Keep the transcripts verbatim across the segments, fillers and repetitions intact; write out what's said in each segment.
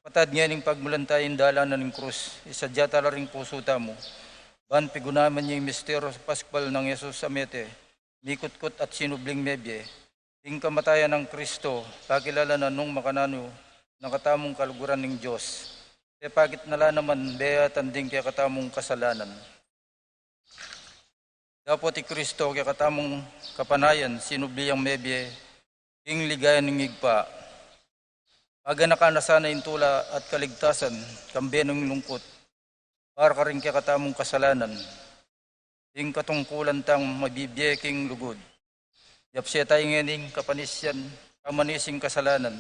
Kapatad, ngening pagmulan taya ing dalanan ning krus, isadya tala ring pusu tamu, ban pigunaman ya ing misteryu paskual nang Jesus a mete, mikutkut at sinubling mebie. Ing kamatayan nang Kristo, pakilala na nung makananu na katamung kaluguran ning Dios. Pepakit na la naman beyatan ding kekatamung kasalanan. Dapot i Kristo kekatamung kapanayan, sinubli yang mebie king ligaya ning Ibpa. Paganakan na sana ing tula at kaligtasan, kambe ning lungkut, para karing kekatamung kasalanan. Ing katungkulan tang mabibie king lugud. Yapse taya ngening kapanisian, kamanis ning kasalanan.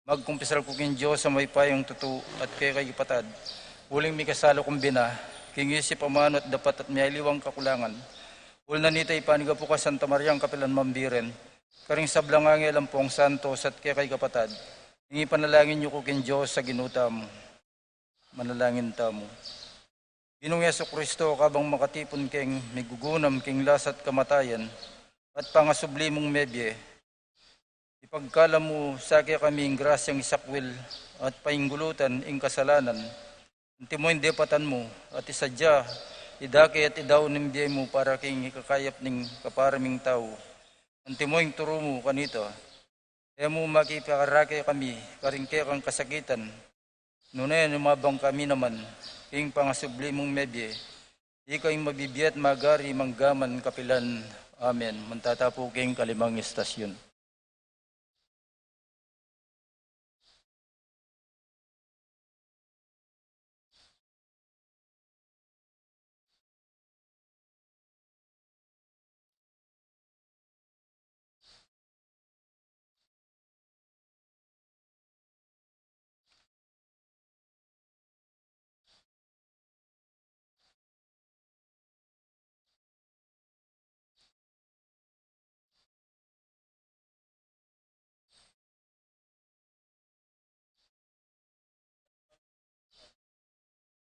Magkumpisal ku king Dios a mayupayang tutu at kekayu kapatad, uling mikasala ku king bina, king isip, amanu at dapat at miyaliwang kakulangan. Uli na nita, ipanyawad ku kang Santa Mariang kapilan mabie rin, karing sablang angel ampong santos at kekayu kapatad, ing ipanalangin yu ku king Dios a Ginu tamu. Manalangin tamu. Ginung Jesu Kristo, kabang makatipun keng migugunam king lasat kamatayan at pangasubli mung mebie, ipagkalam mu sa kekami ing grasyang isakwil at painggulutan ing kasalanan. Antimo ing depatan mu at isadya, idake at idaun ing bie mu para king ikakayap ning kapara ming tau. Antimo ing turu mu kanita, e mu makipakarake kami karing kekang kasakitan, nune lumabang kami naman king pangasubli mung mebie. Ika ing mabibie at magari mangga man kapilan. Amen. Mantatapu king kalimang istasyon.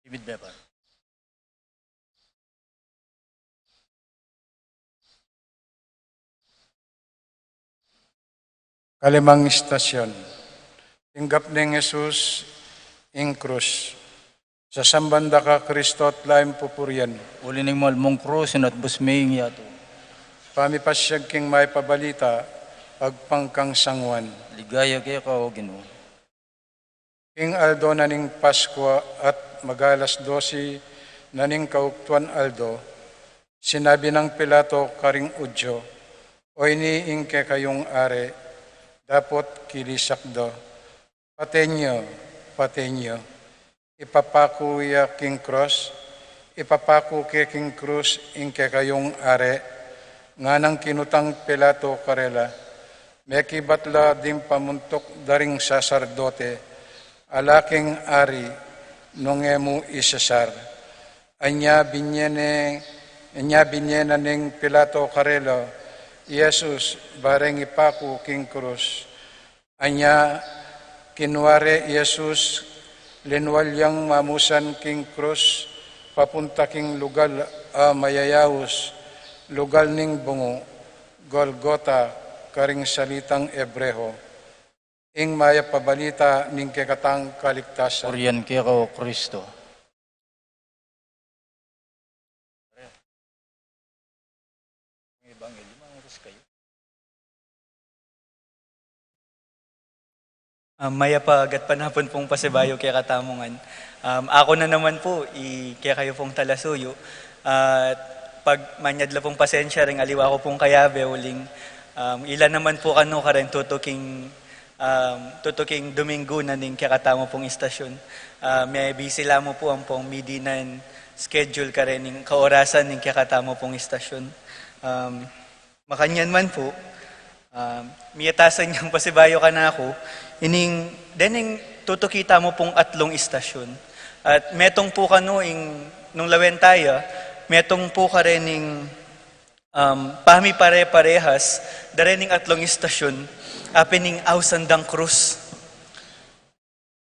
Timid me, pare. Kalimang istasyon. Tinggap neng Jesus ing krus. Sasamban da ka Kristo at laing pupurian. Uli ning malmung krus, inatbus me ing yatu. Pamipasyag king Mayap a Balita agpang kang San Juan. Ligaya keka, o Ginu. King aldo na ning Paskua at mag-alas dose na ning kauktuan aldo, sinabi nang Pilato karing Judio, "O ini ing kekayung ari?" Dapot kilisak da, "Paten ye, paten ye. Ipapaku ya king krus, ipapaku ke king krus ing kekayung ari." Nganang kinutang Pilato karela, "Mekibat la ding pamuntuk da ring saserdote, ala keng ari nung e mu i Cesar." Anya binie ne, anya binie na neng Pilato karela i Jesus bareng ipaku king krus. Anya kinua re i Jesus, linual yang mamusan king krus, papunta king lugal a mayayaus, lugal ning bungu, Golgota karing salitang Ebreho. Ing Mayap a Balita ning kekatang kaligtasan. Purian keka, o Kristo. Ang ebanghelyo, manguras kayu. Ah, mayap a gatpanapun pung pasibayu kekatamu ngan. Um, aku na naman pu, i kekayu pung talasuyu. At pag manyad la pung pasensya ring aliwa ku pung kayabe, uling, um, ila naman pu kanu kareng tutuking, um, tutuking Dominggu na ning kekatamu pung istasyon. Ah, mie busy la mu pu ampong midi na ing schedule karening kaorasan ning kekatamu pung istasyon. Um, Makanyan man pu, ah, mie tasan yang pasibayu kanaku, ining dening tutuki tamu pung atlung istasyon. At metung pu kanu ing nung lawen taya, metung pu karening, um, pamipare-parehas da rening atlung istasyon, a pin ing ausan dang krus.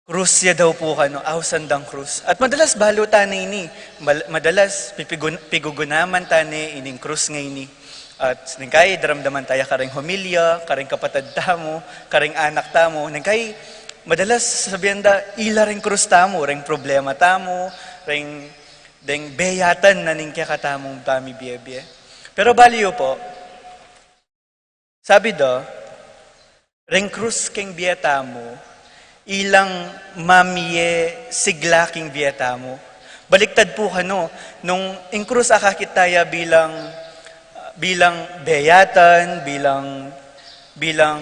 Krus ya daw pu kanu, ausan dang krus. At madalas balu tane ini, mal-, madalas pipigun-, pigugunaman tane ining krus ngeni. At nung kai daramdaman taya karing homilya, karing kapatad tamu, karing anak tamu, nung kai Madalas sabian da, ila ring krus tamu, ring problema tamu, ring, deng beyatan na ning kekatamung pamibie-bie. Pero baliu po, sabi da, ring krus king bie tamu, ilang mamie sigla king bie tamu. Baliktad pu kanu, nung ing krus akakit taya bilang, bilang beyatan, bilang, bilang,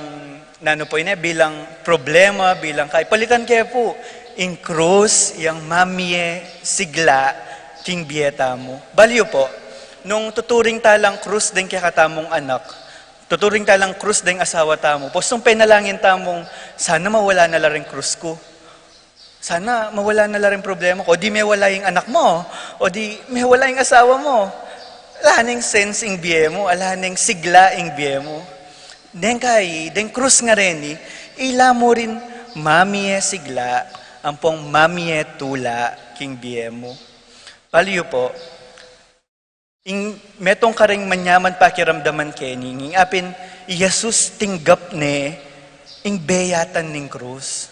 nanu po ini, bilang problema, bilang kai-, palitan ke pu, ing krus yang mamie sigla king bie tamu. Baliu po, nung tuturing talang krus deng kekatamung anak, tuturing talang krus deng asawa tamu. Pos nung penalangin tamung, sana mawala na la ring krus ku. Sana mawala na la ring problema ku. O di mewala ing anak mu. O di mewala ing asawa mu. Ala neng sense ing bie mu. Ala neng sigla ing bie mu. Deng kai, deng krus ngareni, ila mu rin mamie sigla, ampong mamie tula king bie mu. Baliu po, ing metung karing manyaman pakiramdaman keni, ing apin, i Jesus tinggap ne ing beyatan ning krus.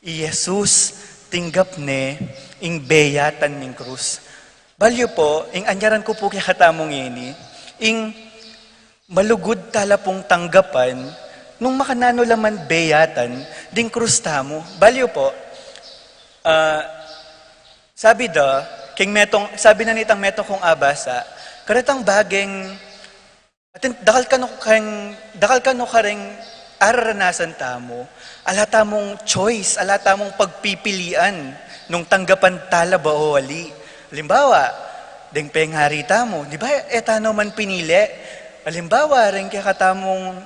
I Jesus tinggap ne ing beyatan ning krus. Baliu po, ing anyaran ku pu kekatamu ngeni, ing malugud tala pung tanggapan, nung makananu la man beyatan, ding krus tamu. Baliu po, ah, sabi da, king metung, sabi na nitang metung kung abasa, karetang bageng, atin, dakal kanu keng, dakal kanu kareng araranasan tamu, ala tamung choice, ala tamung pagpipilian, nung tanggapan tala ba o ali. Alimbawa, deng pengari tamu, di ba, e tanu man pinili. Alimbawa, reng kekatamung,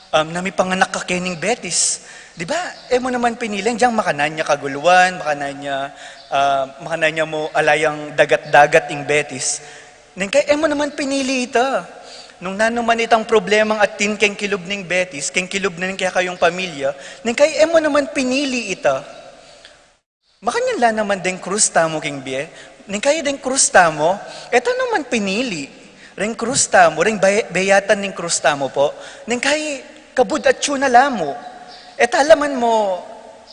um, namipanganak ka kening betis. Di ba, e mu naman pinili, diyang makanyan ya kaguluan, makanyan ya, ah, makanyan ya mu ala yang dagat-dagat ing betis. Neng kai, e mu naman pinili ita. Nung nanu man itang problemang atin keng kilub ning betis, keng kilub ning kekayung pamilya, neng kai, e mu naman pinili ita. Makanyan la naman deng krus tamu king bie. Neng kai deng krus tamu, e ta naman pinili. Reng krus tamu, reng bay-, beyatan ning krus tamu po. Neng kai kabud atyu na la mu. E ta la man mu,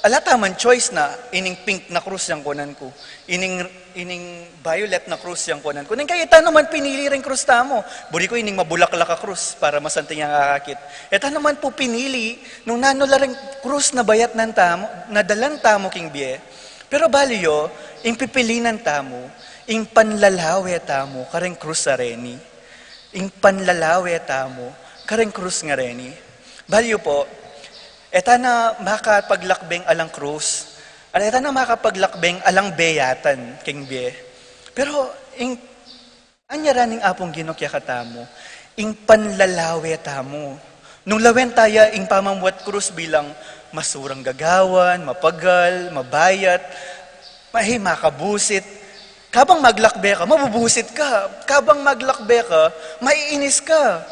ala ta man choice na, ining pink na krus yang kunan ku. Ining, ining violet na krus yang kunan ku. Neng kai e ta naman pinili reng krus tamu. Buri ku ining mabulaklak a krus para masanting yang akakit. E ta naman pu pinili nung nanu la reng krus na bayatnan tamu, na dalan tamu king bie. Pero baliu, ing pipilinan tamu, ing panlalawe tamu kareng krus a reni. Ing panlalawe tamu kareng krus ngareni. Baliu po, e ta na makapaglakbeng alang krus, at e ta na makapaglakbeng alang beyatan king bie. Pero ing anyaran ning Apung Ginu kekatamu, ing panlalawe tamu. Nung lawen taya ing pamamuat krus bilang masurang gagawan, mapagal, mabayat, mahi makabusit. Kabang maglakbe ka, mabubusit ka. Kabang maglakbe ka, maiinis ka.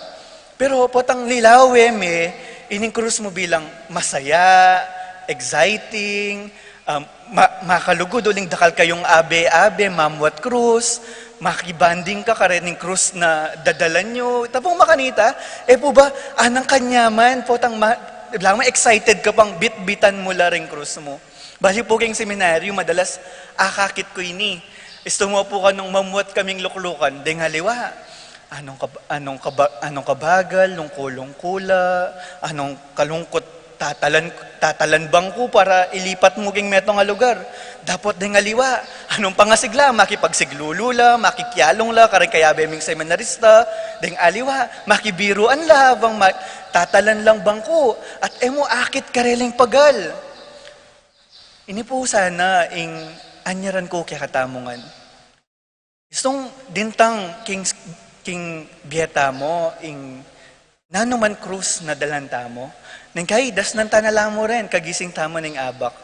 Pero potang lilawe me, ining krus mu bilang masaya, exciting, um, ma-, makalugud uling dakal kayung abe-abe, mamuat krus, makibanding ka karening krus na dadalan yu. Tapung makanita, e pu ba, anang kanyaman, potang ma-, lamang excited ka pang bitbitan mu la ring krus mu. Bali pu keng seminaryo, madalas akakit ku ini. Istu mu pu kanung mamuat kaming luklukan, deng aliwa. Anong kab-, anong kaba-, anong kabagal nung kulong ku la, anong kalungkut tatalan, tatalan bang ku para ilipat mu king metung a lugar. Dapot deng aliwa, anong pangasigla, makipagsiglulu la, makikialung la, kareng kayabe ming seminarista, deng aliwa, makibiruan la, bang ma-, tatalan lang bang ku, at e mu akit kareling pagal. Ini pu sana ing anyaran ku kekatamu ngan. Istung dintang king, king bie tamu, ing nanu man krus na dalan tamu, neng kai dasnan ta na la mu rin, kagising tamu ning abak.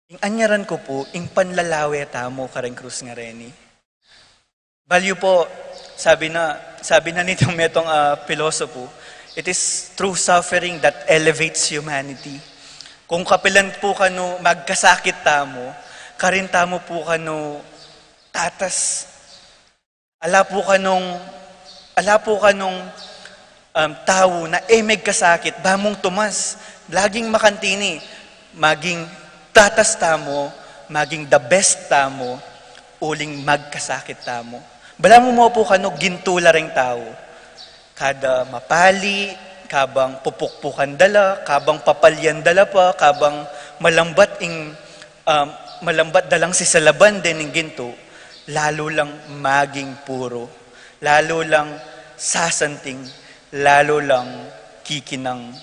Ing anyaran ku pu, ing panlalawe tamu kareng krus ngareni. Baliu po, sabi na, sabi na nitang metung a pilosopo, "It is true suffering that elevates humanity." Kung kapilan pu kanu magkasakit tamu, karin tamu pu kanu tatas. Ala pu kanung, ala pu kanung um, tau na e megkasakit, ba mung tumas, laging makanti ni, maging tatas tamu, maging the best tamu, uling magkasakit tamu. Balamu mu pu kanu gintu la ring tau. Kada mapali, kabang pupukpukan da la, kabang papalyan da la pa, kabang malambat ing, um, malambat da lang sisalaban deng gintu, lalu lang maging puru, lalu lang sasanting, lalu lang kikinang.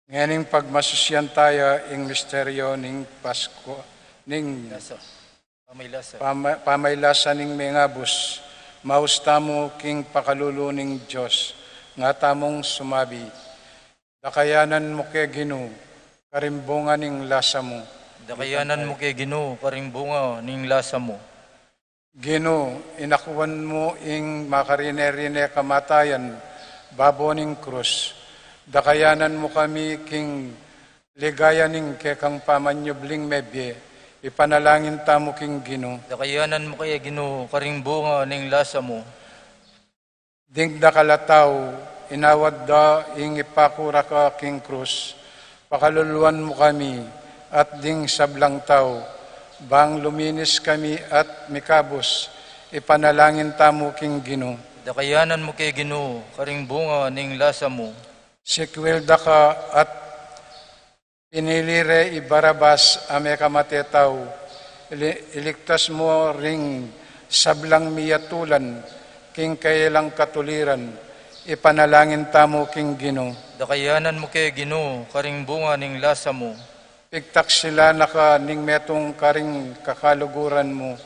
Ngening pagmasusian taya ing misteryo ning Pasko, ning Lasa. Pamaylasa. Pama-, pamaylasa ning mengabus, maus tamu king pakalulu ning Dios, nga tamung sumabi, Dakayanan mu ke Ginu, karing bunga ning lasa mu. Dakayanan mu ke Ginu, karing bunga ning lasa mu. Ginu, inakuan mu ing makarine-rine kamatayan babo ning krus. Dakayanan mu kami king ligaya ning kekang pamanyubling mebie, ipanalangin tamu king Ginu. Dakayanan mu ke Ginu, karing bunga ning lasa mu. Ding dakal a tau, inawad da ing ipakura ka king krus, pakaluluan mu kami, at ding sablang tau, bang luminis kami at mikabus, ipanalangin tamu king Ginu. Dakayanan mu ke Ginu, karing bunga ning lasa mu. Sikwil da ka at pinili re i Barabas a mekamate tau, ili-, iligtas mu ring sablang miyatulan king kailang katuliran, ipanalangin tamu king Ginu. Dakayanan mu ke Ginu, karing bunga ning lasa mu. Pigtaksilan na ka ning metung karing kakaluguran mu,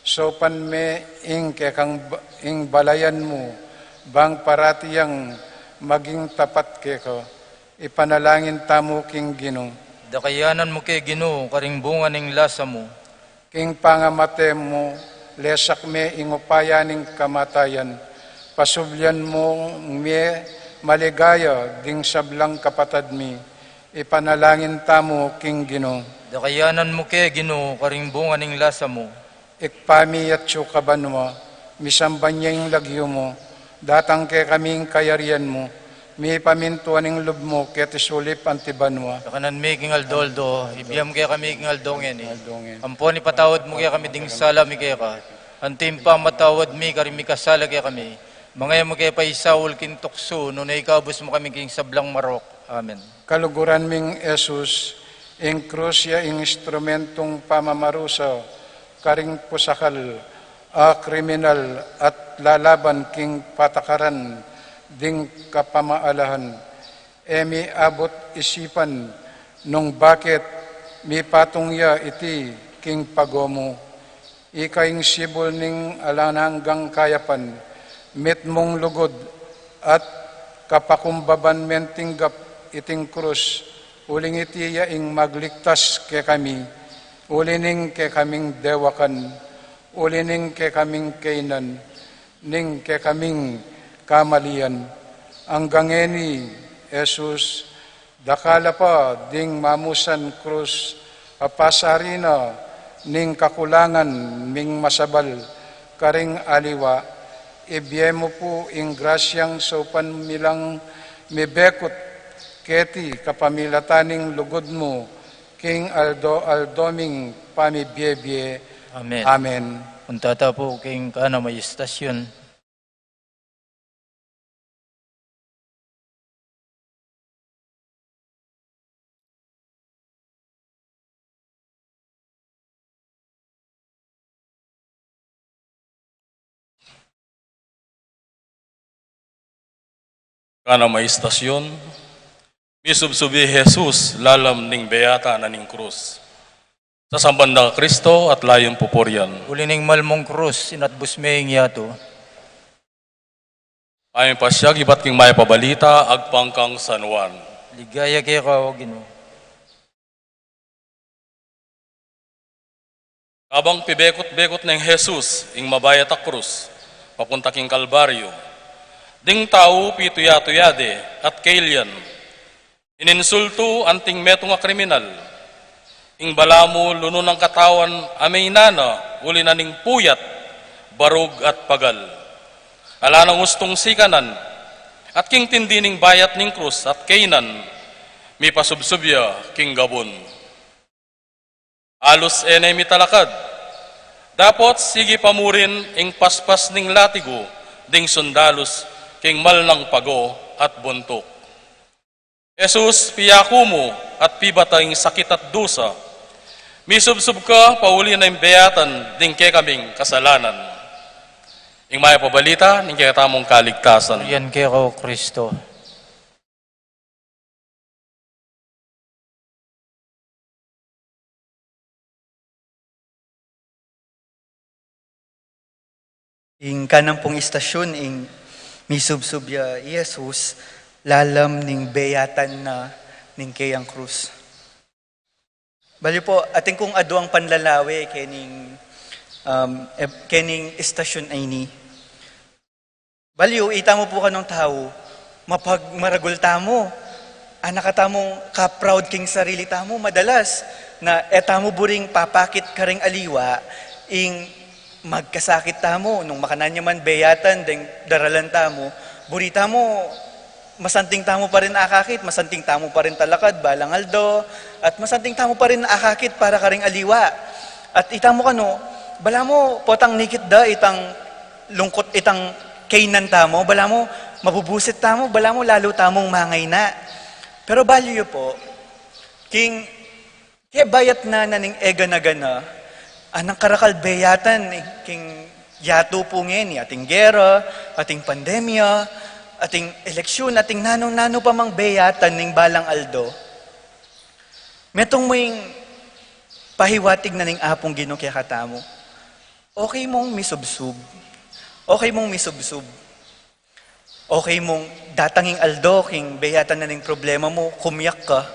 saupan me ing kekang ba-, ing balayan mu, bang parati yang maging tapat keka. Ipanalangin tamu king Ginu. Dakayanan mu ke Ginu, karing bunga ning lasa mu. King pangamate mu, lesak me ing upaya ning kamatayan. Pasublian mu me maligaya ding sablang kapatad mi. Ipanalangin tamu king Ginu. Dakayanan mu ke Ginu, karing bunga ning lasa mu. Ibpa mi atsu ka banua, misamban ya ing lagyu mu, datang kekami ing kayarian mu, mipamintuan ing lub mu keti sulip anti banua. Kakanan mi king aldo-aldo, ibie mu kekami king aldo ngeni. Aldo ngeni. Ampon ipatawad mu kekami ding sala mi keka, anti ing pamamatawad mi karing mikasala kekami. Manga e mu ke paisaul king tuksu, nune ikabus mu kami king sablang marok. Amen. Kaluguran ming Jesus, ing krus ya ing instrumentung pamamarusa karing pusakal a kriminal at lalaban king patakaran ding kapamaalahan. E mi abut isipan nung bakit mipatung ya iti king pago mu. Ika ing sibul ning alang anggang kayapan, mitmung lugud at kapakumbaban meng tinggap iting krus, uling iti ya ing magligtas kekami, uli ning kekaming dewakan, uli ning kekaming kainan, ning kekaming kamalian. Anggang ngeni, Jesus, dakal a pa ding mamusan krus, a pasari na ning kakulangan ming masabal karing aliwa, ibie mu pu ing grasyang saupan mi lang mibekut keti kapamilatan ning lugud mu king aldo-aldo ming pamibiebie. Amen. Amen. Punta ta pu king kanam a istasyon. Kanam a istasyon, misubsubi i Jesus lalam ning beyata na ning krus. Sasamban da ka Kristo at layun pupurian. Uli ning malmung krus, inatbus me ing yatu. Pamipasiag ibat king mayap a balita agpang kang San Juan. Ligaya keka, O Ginu. Kabang pibekut-bekut neng Jesus ing mabayat a krus papunta king Kalbaryo, ding tau pituya-tuya de at kelian. Ininsultu anting metung a kriminal. Ing balamu lunun nang katawan a meinana uli na ning puyat, barug at pagal. Ala nang ustung sikanan, at king tindi ning bayat ning krus at keinan, mipasubsub ya king gabun. Alus e ne mitalakad. Dapot sige pa mu rin ing paspas ning latigo ding sundalus king malnang pago at buntuk. Jesus, piyaku mu at pibata ing sakit at dusa. Misubsub ka pauli na ing beyatan ding kekaming kasalanan. Ing mayap a balita ning kekatamung kaligtasan. Yan keka, O Kristo. Ing kanan pung istasyun, ing misubsub ya i Jesus lalam ning beyatan na ning keyang krus. Bali pu, atin kung aduang panlalawe kening, um, e-, kening istasyun a ini. Bali yu, ita mu pu kanung tau, mapagmaragul tamu, anak tamu ka-proud king sarili tamu, madalas, na e tamu buring papakit karing aliwa, ing magkasakit tamu, nung makanyan ya man beyatan deng daralan tamu, buri tamu, masanting tamu pa rin akakit, masanting tamu pa rin talakad balang aldo, at masanting tamu pa rin akakit para karing aliwa. At ita mu kanu, balamu potang nikit da itang lungkut, itang keinan tamu, balamu mabubusit tamu, balamu lalu tamung mangayna. Pero bali yu pu, king kebayat na na ning egana-gana, anang karakal beyatan, eh, king yatu pu ngeni, ating gera, ating pandemya, ating eleksyun, ating nanu-nanu pa mang beyatan ning balang aldo. Metung mu ing pahiwatig na ning Apung Ginu kekatamu. Okay mung misubsub. Okay mung misubsub. Okay mung datang ing aldo, king beyatan na ning problema mu, kumyak ka.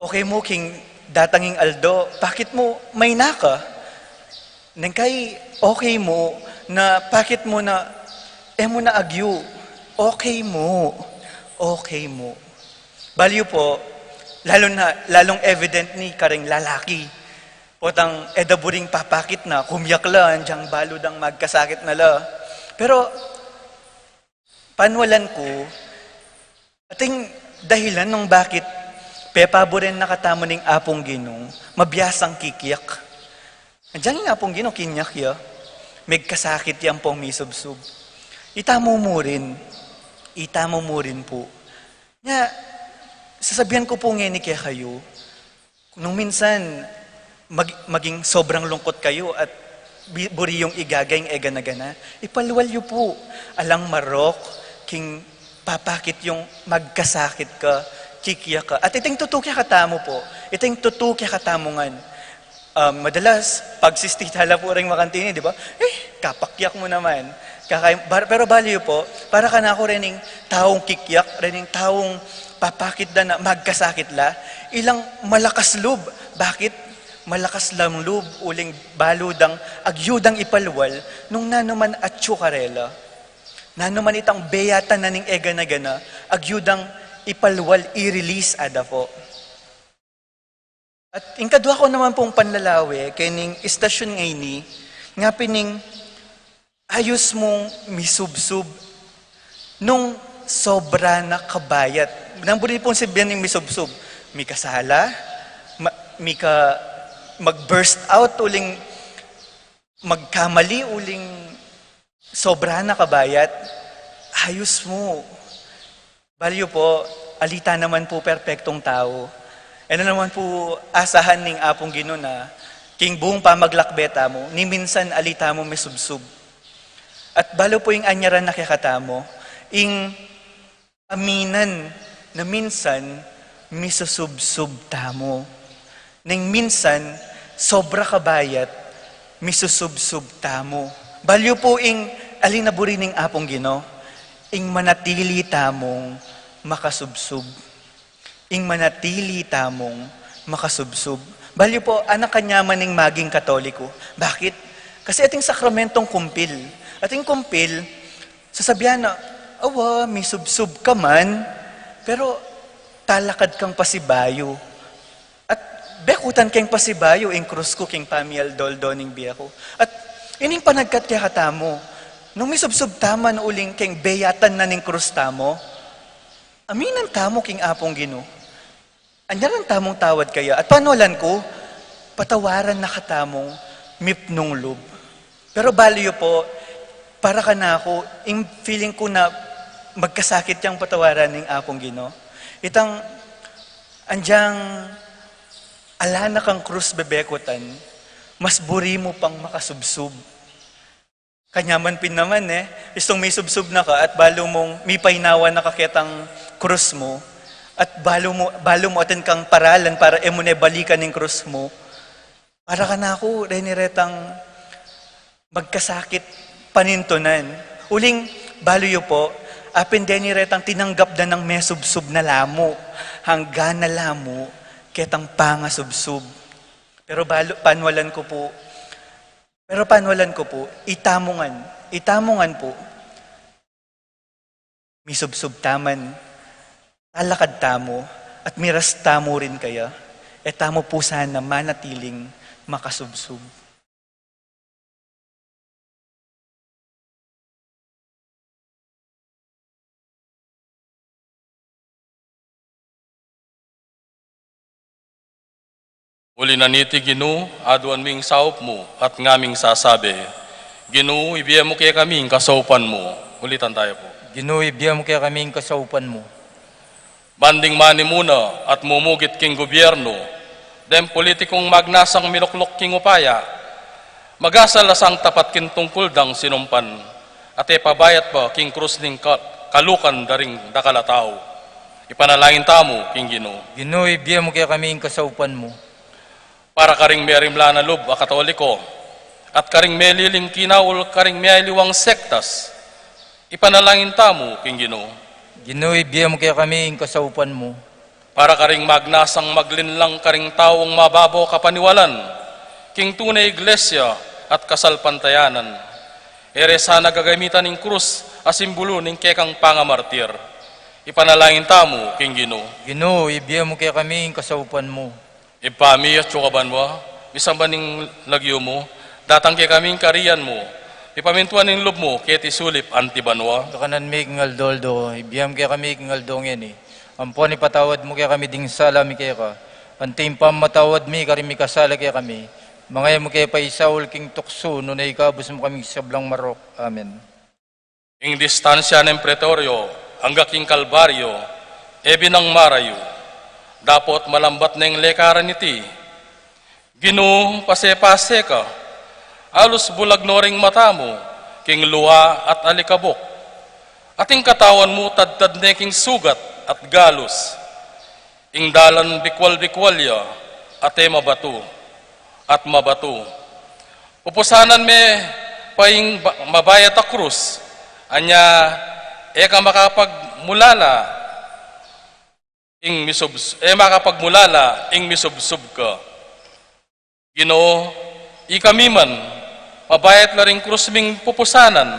Okay mu king datang ing aldo, pakit mu mayna ka. Neng kai, okay mu na pakit mu na, e mu na agyu. Okay mu. Okay mu. Bali yu pu, lalu na, lalung evident ni karing lalaki. Potang e da buring papakit na, kumyak la, agyang balu dang magkasakit na la. Pero, panwalan ku, ating dahilan nung bakit pepaburen na katamu ning Apung Ginu, mabiasang kikyak. Agyang ing Apung Ginu, kinyak ya, megkasakit ya ampong misubsub. Ita mu mu rin, ita mu mu rin pu. Nya, sasabian ku pu ngeni kekayu, nung minsan, mag-, maging sobrang lungkut kayu at bi-, buri yung igaga ing egana-gana, ipalwal yu pu. Alang marok king papakit yung magkasakit ka, kikyak ka. At iting tutu kekatamu pu, iting tutu kekatamu ngan. Um, madalas, pagsistita la pu ring makanini, di ba? Eh, kapakyak mu naman. Kakay-, bar-, pero bali yu pu, para kanaku rening taung kikyak, rening taung papakit da na magkasakit la, ilang malakas lub. Bakit? Malakas lang lub, uling balu dang, agyu dang ipalwal, nung nanu man atyu karela. Nanu man itang beyatan na ning egana-gana, agyu dang ipalwal, i-release, ada pu. At ing kadwa ku naman pung panlalawe, kening istasyun ngeni, nga pin ing ayus mung misubsub nung sobra na kabayat. Nang buri pung sabian ning misubsub, mikasala, ma-, mika-, mag-burst out, uling magkamali, uling sobra na kabayat, ayus mu. Bali yu pu, ali ta naman pu perpektong tau. E na naman pu asahan ning Apung Ginu na, king buung pamaglakbe tamu, ni minsan ali tamu misubsub. At balu pu ing anyaran na kekatamu, ing aminan na minsan misusubsub tamu. Neng minsan, sobra kabayat, misusubsub tamu. Bali yu pu ing ali na buri ning Apung Ginu, ing manatili tamung makasubsub. Ing manatili tamung makasubsub. Balyu po, anak kanyaman ning maging Katoliko. Bakit? Kasi ating sakramentong kumpil. Ating kumpil, sasabian na, "Awa, misubsub ka man, pero talakad kang pasibayu. At bekutan keng pasibayu ing krus ku king pamialdoldo ning bie ku." At ining panagkat kekatamu, nung misubsub tamu man uling keng beyatan na ning krus tamu, aminan tamu king Apung Ginu. Anyaran tamung tawad kaya, at panualan ku, patawaran na katamung mipnung lub. Pero balu yu po, para kanaku, ing feeling ku na magkasakit yang patawaran ning Apung Ginu. Itang, anjang ala na kang krus bebekutan, mas buri mu pang makasubsub. Kanyaman pin naman, e. Istung misubsub na ka at balu mung mipainawa na ka ketang krus mu, at balu mu, balu mu atin kang paralan para e mu ne balikan ing krus mu. Para kanaku, deni retang magkasakit panintunan. Uling, balu yu po, apin deni retang tinanggap da nang mesubsub na lamu, angga na lamu, ketang pangasubsub. Pero balu, panualan ku pu, Pero panualan ku pu, itamu ngan, itamu ngan pu, misubsub ta man, talakad tamu, at miras tamu rin kaya, e tamu pu sana manatiling makasubsub. Uli na niti, Ginu, aduan mi ing saup mu, at ngaming sasabi, Ginu, ibie mu kekami ing kasaupan mu. Ulitan tayo po. Ginu, ibie mu kekami ing kasaupan mu. Ban ding manimuna at mumugit king gubyernu, deng politikung magnasang milukluk king upaya, magasal a sang tapat king tungkul dang sinumpan, at e pabayat pa king krus ning ka-, kalukan da ring dakal a tau. Ipanalangin tamu king Ginu. Ginu, ibie mu kekami ing kasaupan mu. Para karing merimla na lub a Katoliko, at karing meliling kinaul karing mialiwang sektas, ipanalangin tamu king Ginu. Ginu, ibie mu kekami ing kasaupan mu. Para karing magnasang maglinlang karing taung mababo kapaniwalan king tune iglesia at kasalpantayanan, e re sana gagamitan ing krus a simbulu ning kekang pangamartir. Ipanalangin tamu king Ginu. Ginu, ibie mu kekami ing kasaupan mu. Ibpa mi, atsu ka banua, misamban ing lagyu mu, datang kekami ing karian mu, mipamintuan ing lub mu keti sulip anti banua. Kakanan mi king aldo-aldo, ibie mu kekami king aldo ngeni. Ampon ipatawad mu kekami ding sala mi keka, anti ing pamamatawad mi karing mikasala kekami. Manga e mu ke paisaul king tuksu, nune ikabus mu kami king sablang marok. Amen. Ing distansya ning pretorio angga king Kalbaryo e binang marayu, dapot malambat neng lekaran iti. Ginu, pase-pase ka, alus bulag no ring mata mu king lua at alikabuk, at ing katawan mu tadtad ne king sugat at galus. Ing dalan bikwal-bikwal ya, at e mabatu, at mabatu. Pupusanan me pa ing ba-, mabayat a krus, anya e ka makapagmulala ing misubs-, e makapagmulala ing misubsub ka. Ginu, ikami man, mabayat la ring krus ming pupusanan,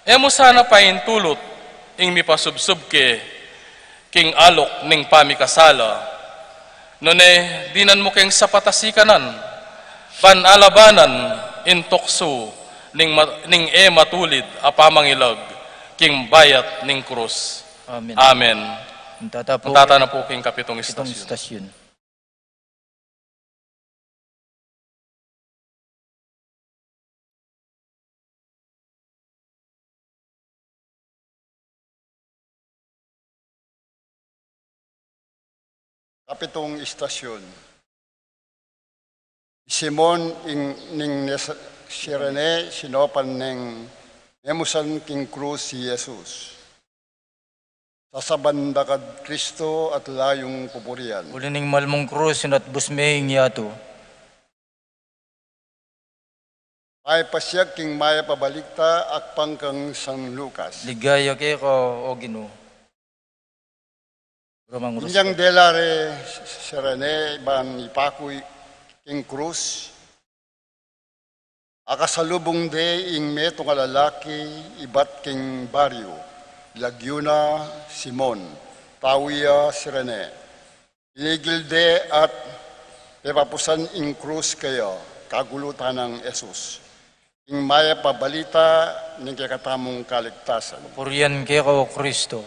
e mu sana paintulut ing mipasubsub ke king alok ning pamikasala. Nune, dinan mu keng sapat a sikanan, ban alabanan ing tuksu ning ma-, ning e matulid a pamangilag king bayat ning krus. Amen. Amen. Punta ta pu. Punta ta na pu king kapitong istasyon. Kapitong istasyon. Simon ing, ning Nes-, Sirene, sinopan neng memusan king krus i Jesus. Sasaban da kad Kristo at layung pupurian. Uli ning malmung krus, inatbus me ing yatu. Mayap a siyag king Mayap a Balikta, akpang kang San Lucas. Ligaya keka, O Ginu. Romang Inyang Rus. Dela re si Rene ban ipaku king krus, akasalubung de ing metung a lalaki ibat king baryu, lagyu na Simon, tau ya si Rene. Inigil de at pepapusan ing krus keya, kagulutan nang Jesus. Ing mayap a balita ning kekatamung kaligtasan. Purian keka, O Kristo.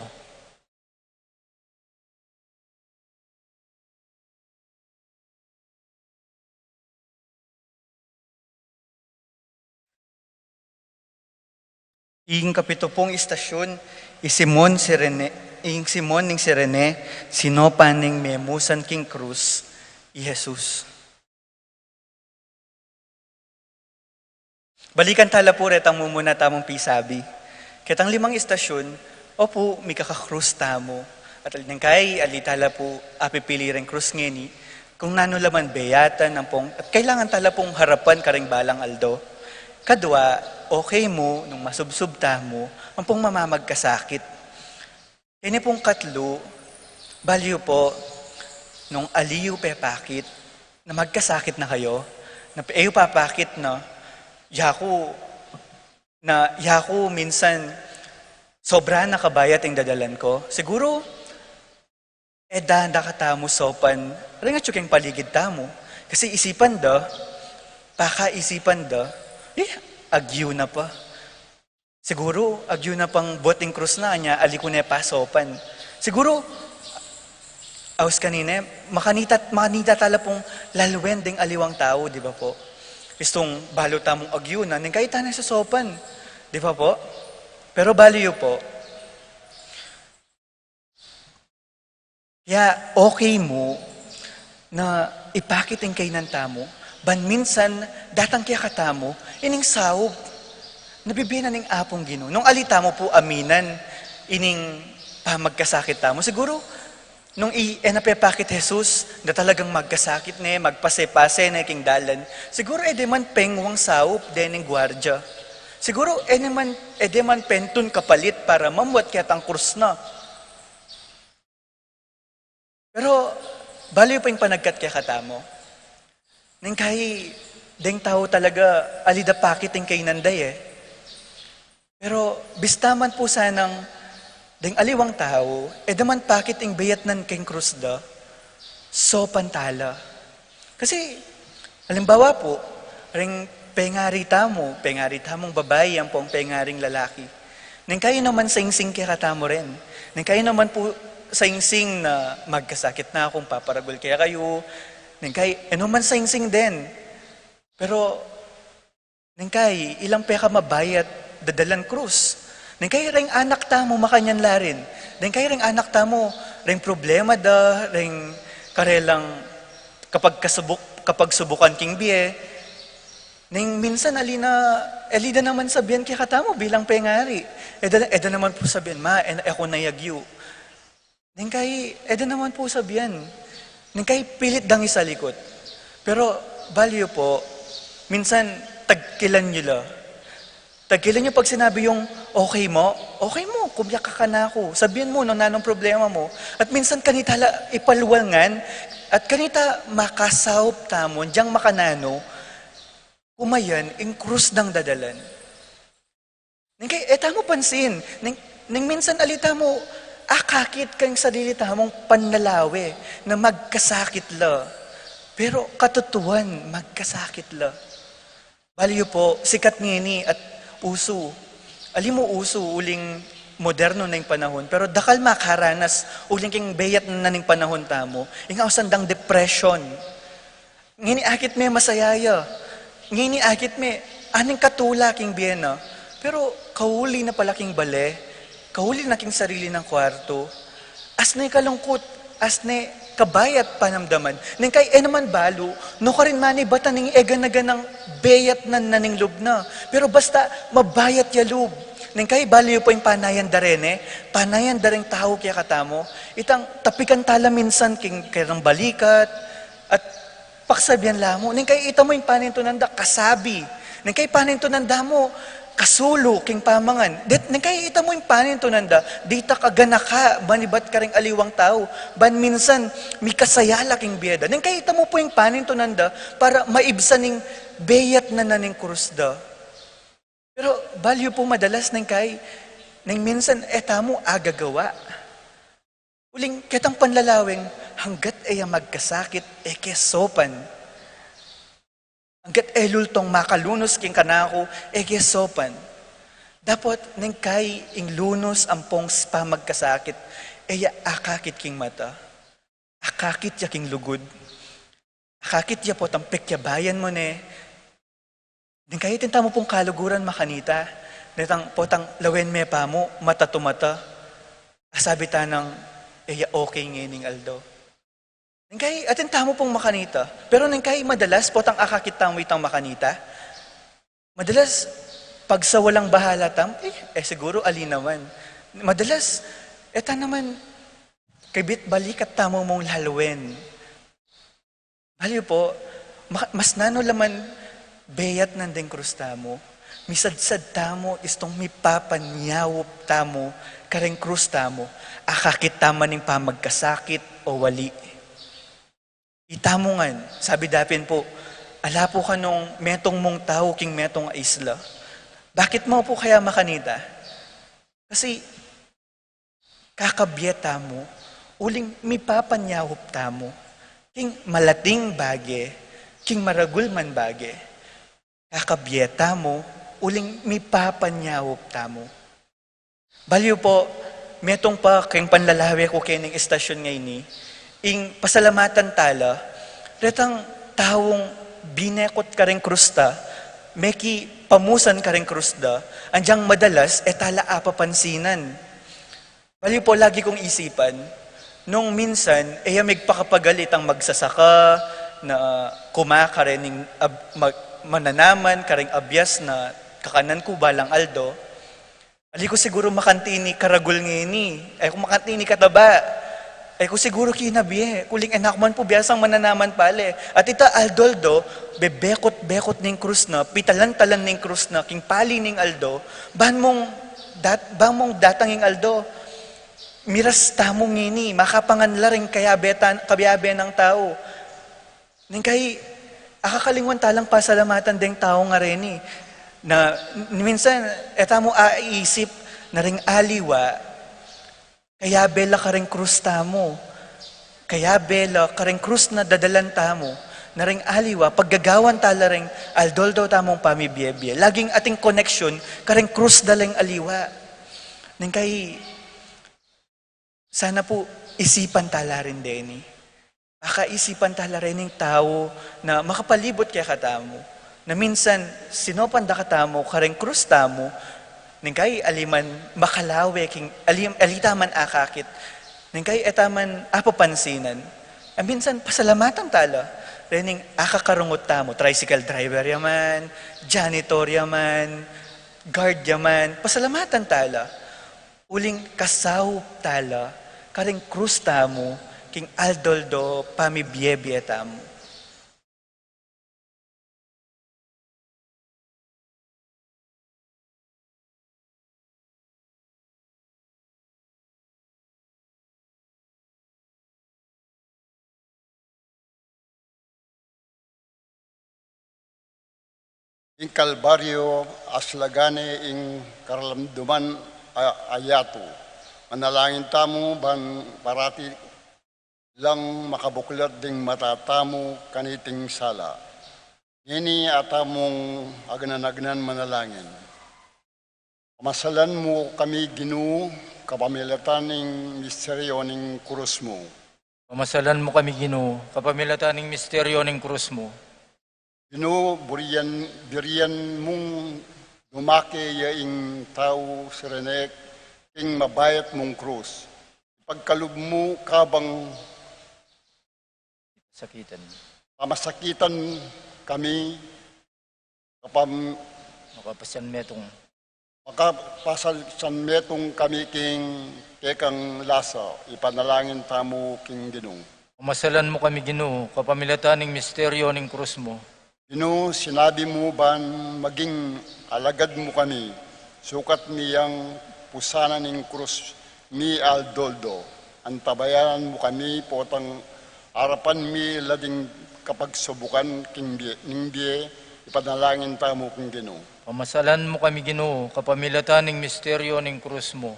Ing kapitupung istasyon, i Simon si Rene, ing Simon ning si Rene, sinopan ning memusan king krus i Jesus. Balikan tala pu retang mumuna tamung pisabi. Ketang limang istasyon, opu, mikakakrus tamu. At neng kai, ali tala pu apipili reng krus ngeni, kung nanu la man beyatan ampong, at kailangan tala pung harapan kareng balang aldo. Kadwa, okay mu nung masubsub tamu ampong mamamagkasakit. Ini pung katlu, bali yu pu, nung ali yu pepakit, na magkasakit na kayu, na e yu papakit na, yaku, na yaku minsan sobra na kabayat ing dadalan ku. Siguru, e da, da katamu sopan, reng atyu king paligid tamu. Kasi isipan da, pakaisipan da, eh, agyu na pa. Siguru, agyu na pang buat ing krus na, anya, ali ku ne pa sopan. Siguru, aus kanine, makanita, makanita tala pung lalwen ding aliwang tau, di ba pu? Istung balu tamung agyu na, neng kai tana sosopan, di ba pu? Pero bali yu pu, ya, okay mu na ipakit ing kainan tamu, ban minsan datang kekatamu ining saup na bibie na ning Apung Ginu. Nung ali tamu pu aminan ining pamagkasakit tamu, siguru nung i, e na pepakit Jesus, na talagang magkasakit ne, magpase-pase ne king dalan, siguru e de man pengwang saup dening guardia. Siguru e ne man, e de man pentun kapalit para mamuat ketang krus na. Pero bali yu pa ing panagkat kekatamu. Neng kai, deng tau talaga, ali da pakit ing kainan da, e. Pero bista man pu sanang deng aliwang tau, e da man pakit ing beyat nan king krus da, sopan tala. Kasi, alimbawa pu, ring pengari tamu, pengari tamung babai, ampong pengaring lalaki. Neng kai e naman saingsing kekatamu rin. Neng kai e naman pu saingsing na magkasakit na kung paparagul kekayu. Neng kai e naman saingsing din. Pero neng kai, ilang pekamabayat dadalan krus. Neng kai reng anak tamu makanyan la rin. Neng kai reng anak tamu, reng problema da, reng karelang kapagkasubuk-, kapagsubukan king bie. Neng minsan ali na, ali da naman sabian kekatamu bilang pengari. E da, e da naman pu sabian, "Ma, e, e ku na yagyu." Neng kai, e da naman pu sabian. Neng kai pilit dang isalikut. Pero bali yu pu, minsan tagkilan yu la. Tagkilan yu pag sinabi yung, "Okay mu? Okay mu, kumyak ka kanaku. Sabian mu nung nanung problema mu." At minsan kanita la ipalwal ngan, at kanita makasaup tamu, diyang makananu, kumayan, ing krus dang dadalan. Neng kai, e tamu pansin, neng, neng minsan ali tamu akakit keng sarili tamung panlalawe na magkasakit la. Pero katutuan, magkasakit la. Bali yu pu, sikat ngeni at usu. Ali mu usu uling modernu na ing panahun, pero dakal makaranas uling king beyat na ning panahun tamu, ing ausan dang depression. Ngeni akit me masaya ya. Ngeni akit me, aning katula king bie na. Pero kauli na pala king bale, kauli na king sarili nang kwartu. Asne kalungkut, asne kabayat panamdaman. Neng kai e naman balu, nukarin man ibatan ing eganaganang beyat nan na ning lub na. Pero basta mabayat ya lub. Neng kai bali yu pa ing panayan da reni, panayan da ring tau kekatamu. Itang tapikan tala minsan king kerang balikat, at paksabian la mu. Neng kai ita mu ing panintunan da, kasabi. Neng kai panintunan da mu, kasulu king pamangan. Det, neng kai ita mu ing panintunan da, dita kaganaka, ban ibat karing aliwang tau, ban minsan, mikasaya la king bie da. Neng kai ita mu pu ing panintunan da, para maibsan ing beyat na na ning krus da. Pero, balu yu pu madalas neng kai, neng minsan, e tamu agagawa. Uling ketang panlalaweng, hanggat e ya magkasakit, e ke sopan. Hanggat e lultong makalunus king kanaku, e ke sopan. Dapot neng kai ing lunus ampong s-, pamagkasakit, e ya akakit king mata. Akakit ya king lugud. Akakit ya potang pekyabayan mu ne. Neng kai atin tamu pung kaluguran makanita. Detang potang lawen me pa mu, mata to mata. Asabi ta nang, e ya okay ngening aldo. Neng kai atin tamu pung makanita. Pero neng kai madalas, potang akakit tamu itang makanita. Madalas, pagsawalang bahala tamu, e, e siguru ali naman. Madalas, e ta naman, kabit balikat tamu mung lalwen. Balu yu pu, ma-, mas nanu la man beyat na deng krus tamu, misadsad tamu, istung mipapanyaup tamu, kareng krus tamu, akakit ta man ing pamagkasakit o ali. Ita mu ngan, sabi da pin pu, ala pu kanung metung mung tau king metung a isla. Bakit mu pu kaya makanita? Kasi, kakabie tamu, uling mipapanyaup tamu, king malating bage, king maragul man bage, kakabie tamu, uling mipapanyaup tamu. Balu yu pu, metung pa king panlalawe ku kening istasyon ngeni, ing pasalamatan tala, retang taung binekut kareng krus ta, mekipamusan kareng krus da, anyang madalas, e tala apapansinan. Balu yu pu, lagi kung isipan, nung minsan, e ya megpakapagal itang magsasaka, na kumakareng ab-, mag-, mananaman, kareng abias na kakanan ku balang aldo. Ali ku siguru makanti ini karagul ngeni, e ku makanti ini kataba, e ku siguru kinabie, uling e na ku man pu biasang mananaman pale. At ita aldo-aldo, bebekut-bekut ning krus na, pitalan-talan ning krus na, king pali ning aldo, ban mung dat-, ban mung datang ing aldo, miras tamu ngeni, makapangan la ring kayabe tan-, kayabe nang tau. Neng kai, akakalingwan talang pasalamatan deng tau ngareni. Na, n-, minsan, e tamu aisip na ring aliwa, kayabe la kareng krus tamu. Kayabe la kareng krus na dadalan tamu. Na ring aliwa, paggagawan tala ring aldo-aldo tamung pamibie-bie. Laging ating koneksyon, kareng krus da ring aliwa. Neng kai, sana pu isipan tala rin deni. Pakaisipan tala rin ing tau na makapalibut kekatamu. Na minsan, sinopan da katamu, kareng krus tamu, neng kai ali man makalawe king, ali, ali ta man akakit, neng kai e ta man apapansinan. E minsan, pasalamatan tala rin ing akakarungut tamu, tricycle driver ya man, janitor ya man, guard ya man, pasalamatan tala. Uling kasaup tala, kareng krus tamu, king aldo-aldo pamibie-bie tamu. Ing Kalbaryo, aslagan ne ing kararamdaman a, a yatu. Manalangin tamu ban parati lang makabuklat ding mata tamu kaniting sala. Ngeni a tamung agnan-agnan manalangin. Pamasalan mu kami, Ginu, kapamilatan ning misteryo ning krus mu. Pamasalan mu kami, Ginu, kapamilatan ning misteryo ning krus mu. Ginu, burian, burian mung dumake ya ing tau sirenek king mabayat mung krus. Ipagkalub mu kabang sakitan. Pamasakitan kami, kapam- Makapasan metung. Makapasan metung kami king kekang lasa, ipanalangin tamu king Ginu. Pamasalan mu kami, Ginu, kapamilatan ning misteryo ning krus mu. Ginu, sinabi mu ban maging alagad mu kami, sukat mi yang pusanan ning krus mi aldo-aldo. Antabayanan mu kami, potang arapan mi la ding kapagsubukan king bie, ning bie, ipanalangin tamu king Ginu. Pamasalan mu kami, Ginu, kapamilatan ning misteryo ning krus mu.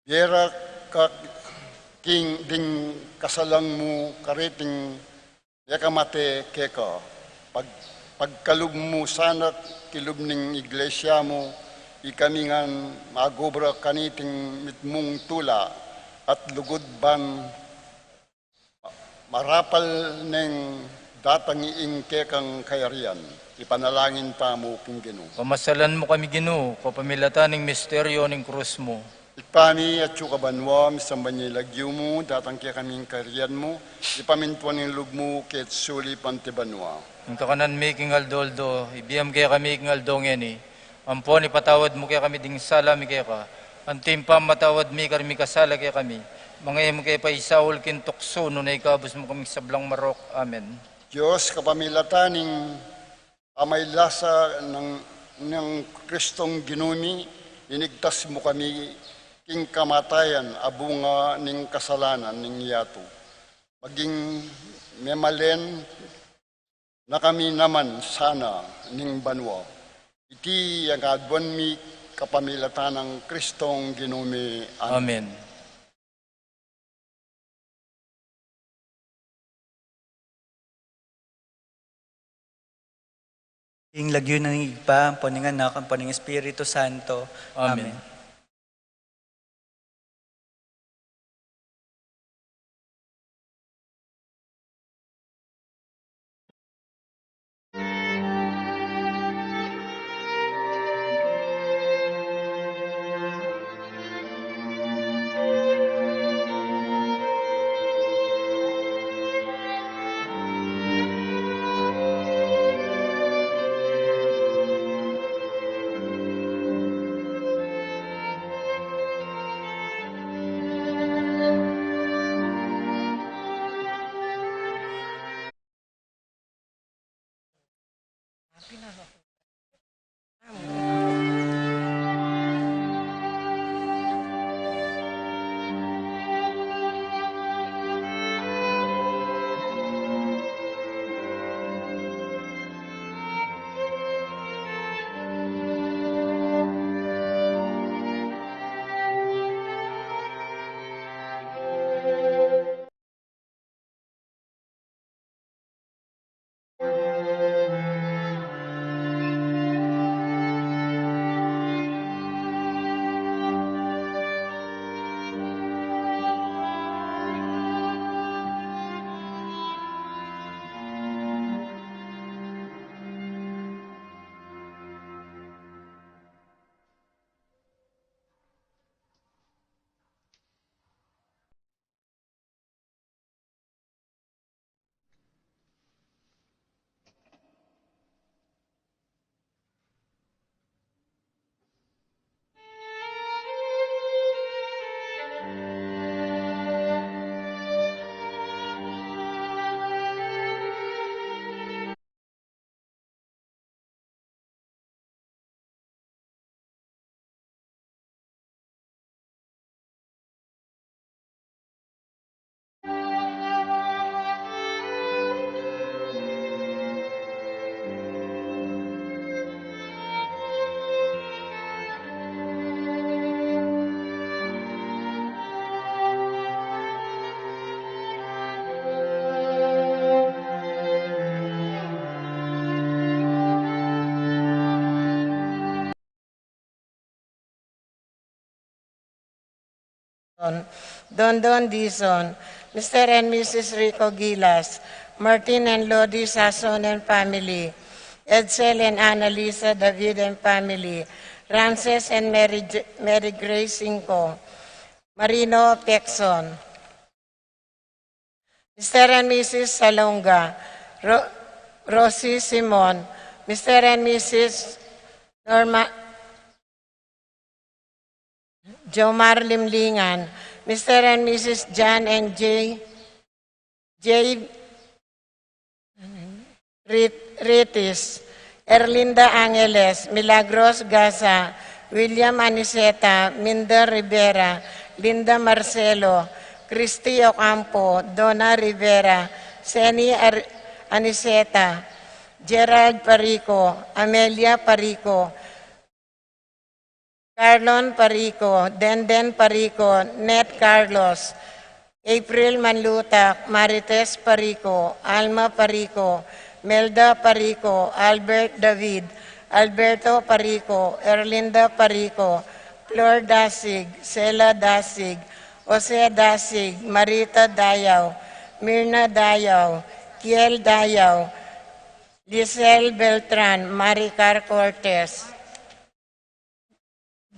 Bie ra ka king ding kasalang mu kariting e ka mate keka. Pag, pagkalub mu sana kilub ning iglesia mu, ikami ngan magubra kaniting mitmung tula at lugud ban marapal neng datang ing kekang kayarian. Ipanalangin tamu king Ginu. Pamasalan mu kami, Ginu, kapamilatan ning misteryo ning krus mu. Ibpa mi, atsu ka banua, misamban ya ing lagyu mu, datang kekami ing kayarian mu, ipamintuan ing lub mu, keti sulip anti banua. Ing kakanan mi king aldo-aldo, ibie mu kekami king aldo ngeni. Ampon ipatawad mu kekami ding sala mi keka, anti ing pamamatawad mi karing mikasala kekami. Manga e mu ke paisaul king tuksu, nune ikabus mu kami king sablang marok. Amen. Dios, kapamilatan ning pamailasa nang, nang Kristong Ginu mi, inigtas mu kami king kamatayan a bunga ning kasalanan ning yatu. Maging memalen na kami naman sana ning banua. Iti ing aduan mi kapamilatan nang Kristong Ginu mi. Amen. Amen. Ing lagyu ning Ibpa, ampon ning Anak, ampon ning Espiritu Santo. Amen. Amen. Don Don Dizon, Mister and Missus Rico Gilas, Martin and Lodi Sason and family, Edsel and Annalisa David and family, Ramses and Mary, J- Mary Grace Inco, Marino Pexon, Mister and Missus Salonga, Ro- Rosie Simon, Mister and Missus Norma, Jomar Limlingan, Mister and Missus John and J. J. Rit- Ritis, Erlinda Angeles, Milagros Gaza, William Aniceta, Minda Rivera, Linda Marcelo, Christy Ocampo, Donna Rivera, Seni Ar-, Aniceta, Gerald Parico, Amelia Parico, Carlon Parico, Denden Parico, Net Carlos, April Manlutak, Marites Parico, Alma Parico, Melda Parico, Albert David, Alberto Parico, Erlinda Parico, Flor Dasig, Sela Dasig, Jose Dasig, Marita Dayao, Mirna Dayao, Kiel Dayao, Lisel Beltran, Maricar Cortez,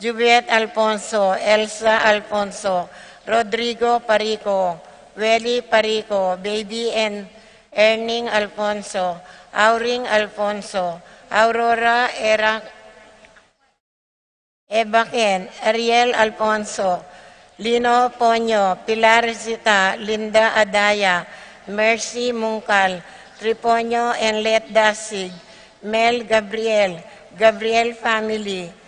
Jubiet Alfonso, Elsa Alfonso, Rodrigo Parico, Welly Parico, Baby and Erning Alfonso, Auring Alfonso, Aurora Era, Ebaken, Ariel Alfonso, Lino Ponyo, Pilar Zita, Linda Adaya, Mercy Mungkal, Triponyo Enlet Dasig, Mel Gabriel, Gabriel family,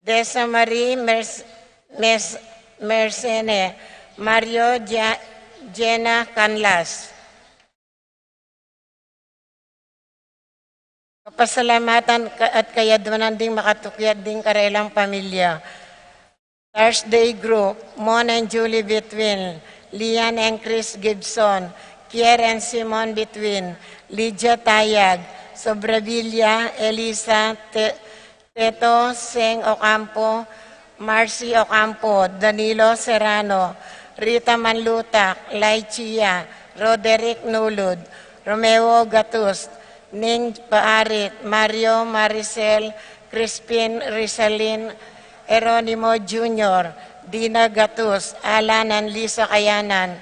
Desa Marie Merc-, Mes-, Mercene, Mario Ja-, Jena Canlas. Kapasalamatan ka-, at kayaduanan ding makatukyat ding karelang pamilya. Thursday group, Mon and Julie Between, Lian and Chris Gibson, Kier and Simon Between, Lydia Tayag, Sobrevilla, Elisa Te-, Teto Seng Ocampo, Marcy Ocampo, Danilo Serrano, Rita Manlutak, Lai Chia, Roderick Nulud, Romeo Gatus, Ning Paarit, Mario Maricel, Crispin Rizalin, Eronimo Junior, Dina Gatus, Alan and Lisa Kayanan,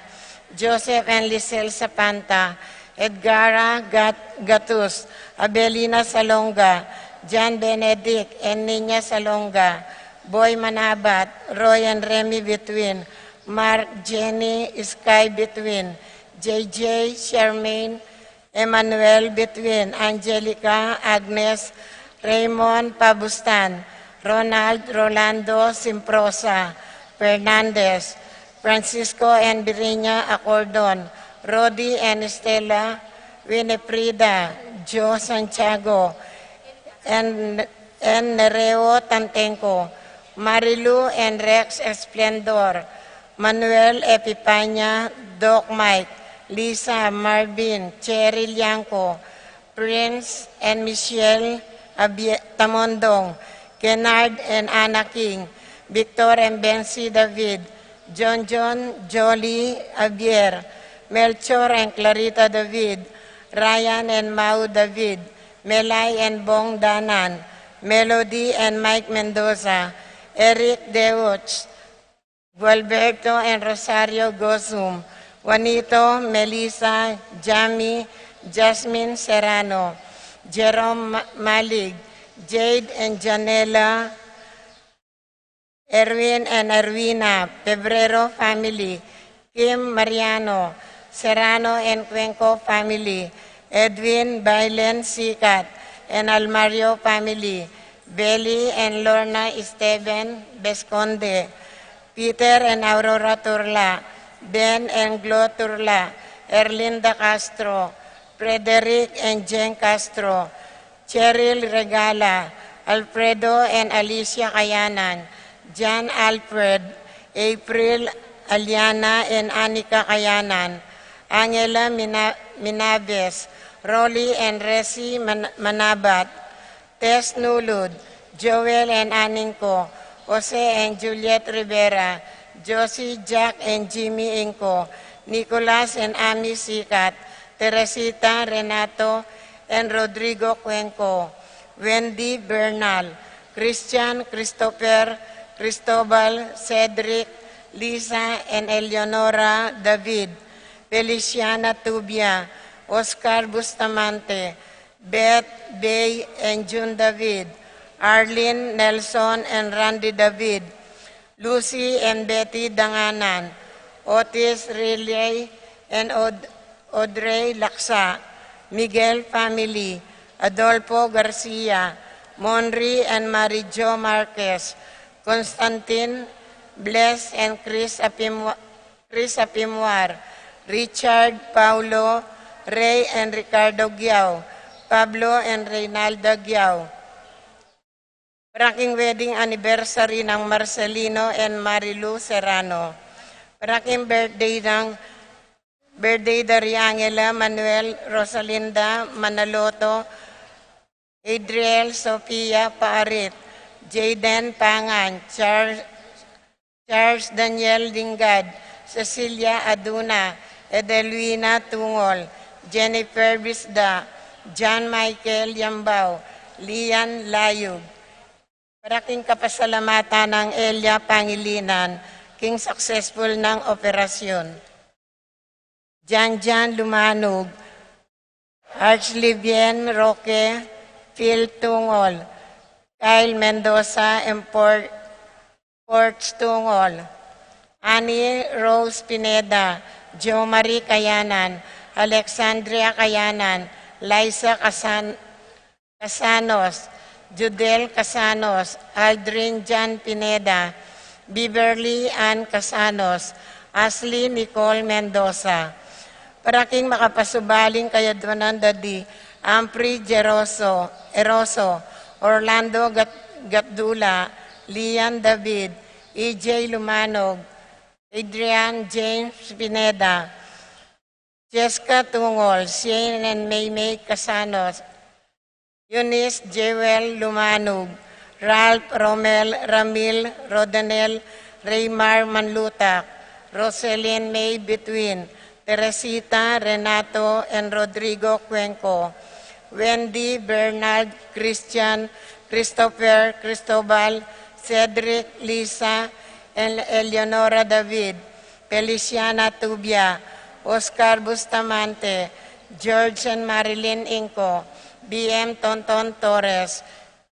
Joseph and Lisel Sapanta, Edgara Gat-, Gatus, Abelina Salonga, John Benedict and Nina Salonga, Boy Manabat, Roy and Remy Between, Mark, Jenny, Sky Between, J J, Charmaine, Emmanuel Between, Angelica, Agnes, Raymond Pabustan, Ronald, Rolando Simprosa, Fernandez, Francisco and Virginia Acordon, Rodi and Estela, Winifrida, Joe Santiago, and, and Nereo Tantenco, Marilu and Rex Esplendor, Manuel Epipania, Doc Mike, Lisa, Marvin, Cherry Lianco, Prince and Michelle Abie-, Tamondong, Kennard and Anna King, Victor and Bensi David, John John, Jolly Javier, Melchor and Clarita David, Ryan and Mau David, Melay and Bong Danan, Melody and Mike Mendoza, Eric Deutsch, Gualberto and Rosario Gozum, Juanito, Melissa, Jamie, Jasmine Serrano, Jerome Ma-, Malig, Jade and Janela, Erwin and Erwina, Pebrero family, Kim Mariano, Serrano and Cuenco family, Edwin Bailen Sikat and Almario family, Belly and Lorna Esteban Besconde, Peter and Aurora Turla, Ben and Glo Turla, Erlinda Castro, Frederick and Jen Castro, Cheryl Regala, Alfredo and Alicia Kayanan, John Alfred, April, Aliana and Anika Kayanan, Angela Mina-, Minabes, Rolly and Resi Man-, Manabat, Tess Nulud, Joel and Aningco, Jose and Juliet Rivera, Josie, Jack and Jimmy Ingco, Nicolas and Ami Sikat, Teresita, Renato and Rodrigo Cuenco, Wendy Bernal, Christian, Christopher, Cristobal, Cedric, Lisa and Eleonora David, Feliciana Tubia, Oscar Bustamante, Beth, Bay and June David, Arlene, Nelson and Randy David, Lucy and Betty Danganan, Otis, Riley and Aud-, Audrey Laksa, Miguel family, Adolfo Garcia, Monri and Mary Jo Marquez, Constantine, Bless and Chris Apimwa-, Chris Apimwar, Richard, Paulo, Ray and Ricardo Giao, Pablo and Reynalda Giao. Para king wedding anniversary nang Marcelino and Marilu Serrano. Para king birthday nang, birthday da ri Angela, Manuel, Rosalinda, Manaloto, Adriel, Sofia Paarit, Jayden Pangan, Charles, Charles Daniel Dingad, Cecilia Aduna, Edelwina Tungol, Jennifer Bisda, John Michael Yambao, Lian Layug. Para king kapasalamatan nang Elia Pangilinan, king successful nang operasyon. Janjan Lumanug, Archlivien Roque, Phil Tungol, Kyle Mendoza, Empor-, Porch Tungol, Annie Rose Pineda, Jo Marie Kayanan, Alexandria Kayanan, Liza Kasan-, Casanos, Judel Casanos, Aldrin Jan Pineda, Beverly Ann Casanos, Ashley Nicole Mendoza. Para king makapasubaling kayadwanan da di Ampri Geroso, Eroso, Orlando Gat-, Gatdula, Lian David, E J Lumanog, Adrian James Pineda, Jessica Tungol, Shane and Maymay Casanos, Eunice Jewel Lumanug, Ralph Romel Ramil Rodanel Raymar Manlutak, Roselyn May Between, Teresita Renato and Rodrigo Cuenco, Wendy Bernard Christian Christopher Cristobal Cedric Lisa and Eleonora David, Feliciana Tubia, Oscar Bustamante, George and Marilyn Inco, B M Tonton Torres,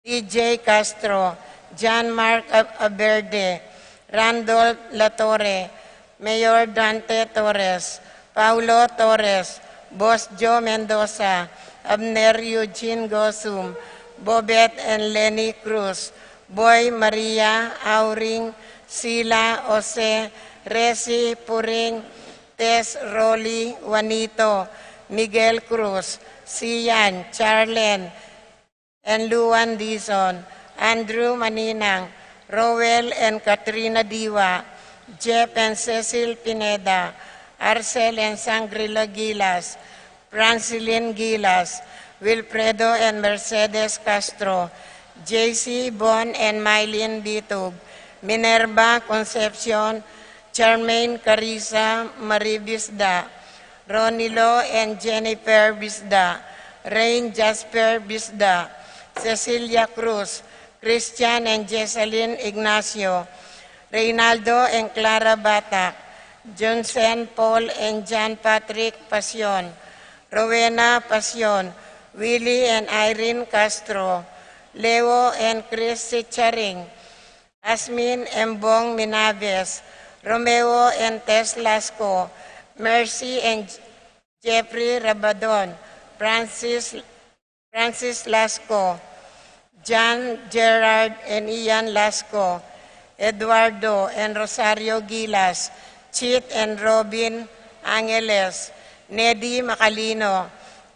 T J Castro, John Mark Ab-, Aberde, Randolph Latorre, Mayor Dante Torres, Paulo Torres, Boss Joe Mendoza, Abner Eugene Gosum, Bobet and Lenny Cruz, Boy Maria Auring, Sila Jose, Resi Puring, Tess Rolly, Juanito, Miguel Cruz, Sian, Charlen, and Luan Dizon, Andrew Maninang, Roel and Katrina Diwa, Jeff and Cecil Pineda, Arcel and Sangrila Gilas, Francilin Gilas, Wilfredo and Mercedes Castro, J C Bon and Mylene Bitug, Minerva Concepcion, Charmaine Carissa, Marie Bisda, Ronilo and Jennifer Bisda, Rain Jasper Bisda, Cecilia Cruz, Christian and Jessalyn Ignacio, Reynaldo and Clara Batak, Johnson Paul and John Patrick Pasion, Rowena Pasion, Willie and Irene Castro, Leo and Chris Sicharing, Asmin Embong Minaves, Romeo and Tess Lasco, Mercy and Jeffrey Rabadon, Francis, Francis Lasco, John Gerard and Ian Lasco, Eduardo and Rosario Gilas, Chit and Robin Angeles, Nedi Macalino,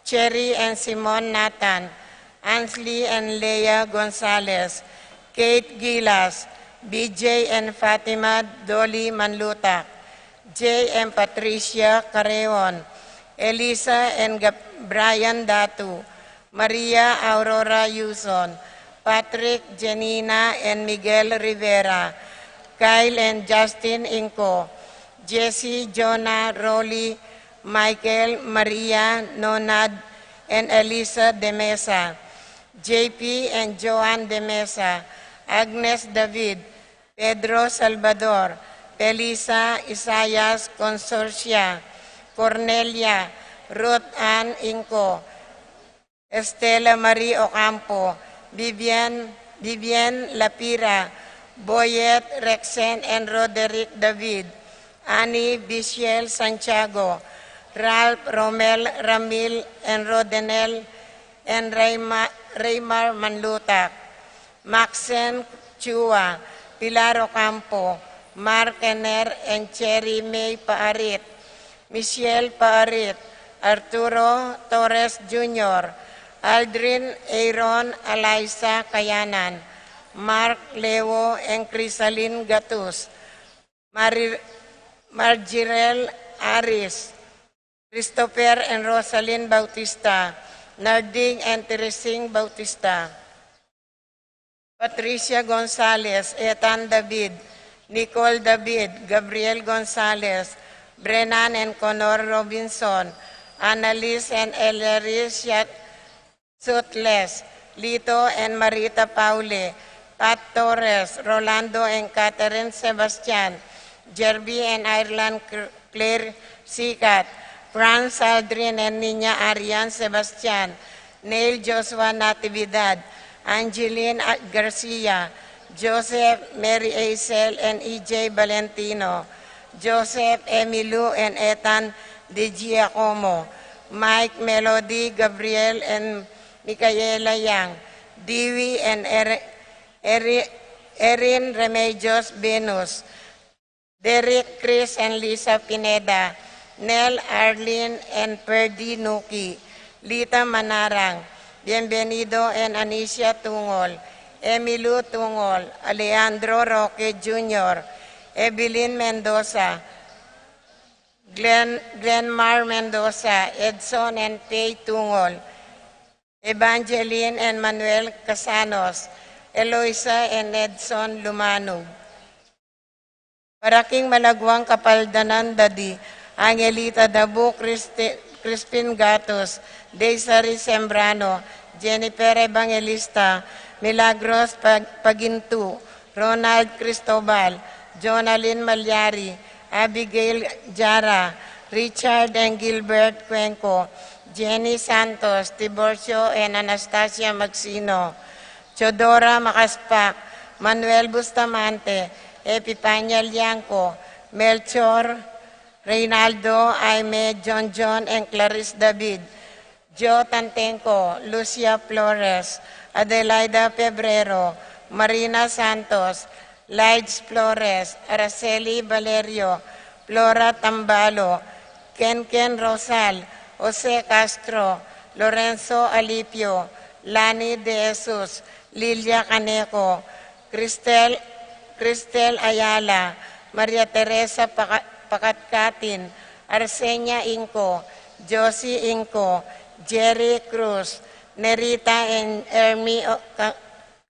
Cherry and Simon Nathan, Ansley and Leah Gonzalez, Kate Gilas, B J and Fatima Dolly Manlutak, Jay and Patricia Careon, Elisa and Gab-, Brian Datu, Maria Aurora Yuson, Patrick, Janina and Miguel Rivera, Kyle and Justin Inco, Jesse, Jonah, Rolly, Michael, Maria, Nonad, and Elisa de Mesa, J P and Joan de Mesa, Agnes David, Pedro Salvador, Felisa, Isaias, Consorcia, Cornelia, Ruth Ann Inco, Estela Marie Ocampo, Vivian, Vivian Lapira, Boyet, Rexen and Roderick David, Annie Bisiel Santiago, Ralph, Romel, Ramil, and Rodenel, and Rayma-, Raymar Manlutak, Maxen Chua, Pilar Ocampo, Mark Ener, and Cherry May Paarit, Michelle Paarit, Arturo Torres Junior, Aldrin Aaron, Eliza Kayanan, Mark Leo, and Crisalin Gatus, Mari-, Margirel Aris, Christopher and Rosalyn Bautista, Narding and Teresing Bautista, Patricia Gonzalez, Ethan David, Nicole David, Gabriel Gonzalez, Brennan and Connor Robinson, Annalise and Ellery Siat-, Sutles, Lito and Marita Paule, Pat Torres, Rolando and Catherine Sebastian, Jerby and Ireland Cr-, Claire Sikat, Franz Aldrin and Nina Arian Sebastian, Neil Joshua Natividad, Angeline A-, Garcia, Joseph, Mary Aisel and E J Valentino, Joseph, Emilu and Ethan De Giacomo, Mike, Melody, Gabriel and Micaela Yang, Dewey and Er-, Eri-, Erin Remedios Venus, Derek, Chris and Lisa Pineda, Nel, Arlene and Perdi Nuki, Lita Manarang, Bienvenido and Anicia Tungol, Emilu Tungol, Alejandro Roque Junior, Evelyn Mendoza, Glenn, Glenmar Mendoza, Edson and Faye Tungol, Evangeline and Manuel Casanos, Eloisa and Edson Lumanug. Para king malaguang kapaldanan da di Angelita Dabu, Cristi-, Crispin Gatos, Deisari Sembrano, Jennifer Evangelista, Milagros Pag-, Pagintu, Ronald Cristobal, Jonalyn Malyari, Abigail Jara, Richard and Gilbert Cuenco, Jenny Santos, Tiburcio and Anastasia Magsino, Teodora Macaspac, Manuel Bustamante, Epipania Liangco, Melchor, Reynaldo, Aime, John John and Clarice David, Joe Tantenco, Lucia Flores, Adelaida Febrero, Marina Santos, Lides Flores, Araceli Valerio, Flora Tambalo, Kenken Rosal, Jose Castro, Lorenzo Alipio, Lani De Jesus, Lilia Caneco, Cristel, Cristel Ayala, Maria Teresa Paca-, Pacatcatin, Arsenia Inco, Josie Inco, Jerry Cruz, Nerita and Ermi O-, Ca-,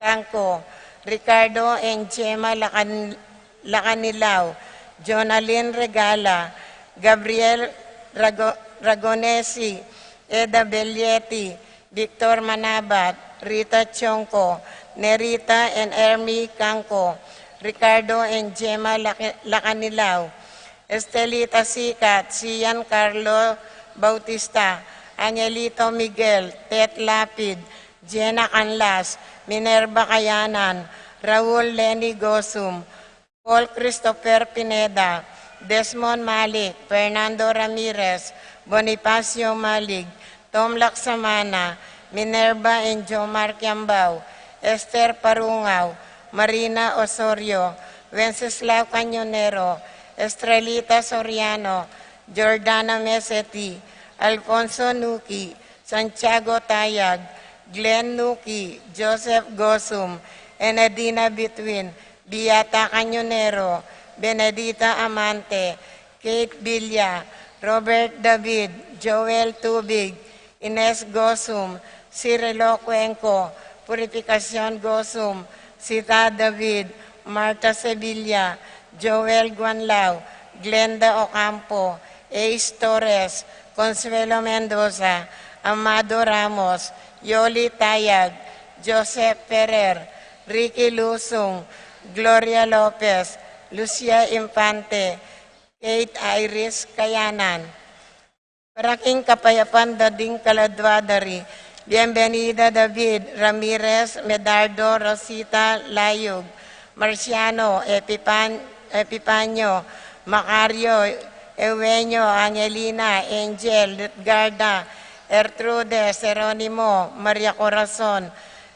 Canco, Ricardo and Gemma Lacan-, Lacanilao, Jonalyn Regala, Gabriel Rago-, Ragonesi, Eda Bellieti, Victor Manabat, Rita Chonco, Nerita and Ermi Canco, Ricardo and Gemma Laca-, Lacanilao, Estelita Sicat, Sian Carlo Bautista, Angelito Miguel, Tet Lapid, Jenna Canlas, Minerva Kayanan, Raul Lenny Gosum, Paul Christopher Pineda, Desmond Malik, Fernando Ramirez, Bonifacio Malig, Tom Laksamana, Minerva and Jomar Kiambao, Esther Parungao, Marina Osorio, Wenceslao Cañonero, Estrelita Soriano, Jordana Meseti, Alfonso Nuki, Santiago Tayag, Glenn Nuki, Joseph Gosum, Enedina Bitwin, Beata Cañonero, Benedita Amante, Kate Villa, Robert David, Joel Tubig, Ines Gosum, Cirilo Cuenco, Purificacion Gosum, Sita David, Martha Sevilla, Joel Guanlao, Glenda Ocampo, Ace Torres, Consuelo Mendoza, Amado Ramos, Yoli Tayag, Joseph Ferrer, Ricky Lusung, Gloria Lopez, Lucia Infante, Kate Iris Kayanan. Para king kapayapan da ding kaladwa da ri Bienvenida David, Ramirez, Medardo, Rosita Layug, Marciano, Epipan-, Epipanio, Macario, Eugenio, Angelina, Angel, Lutgarda, Ertrudes, Jeronimo, Maria Corazon,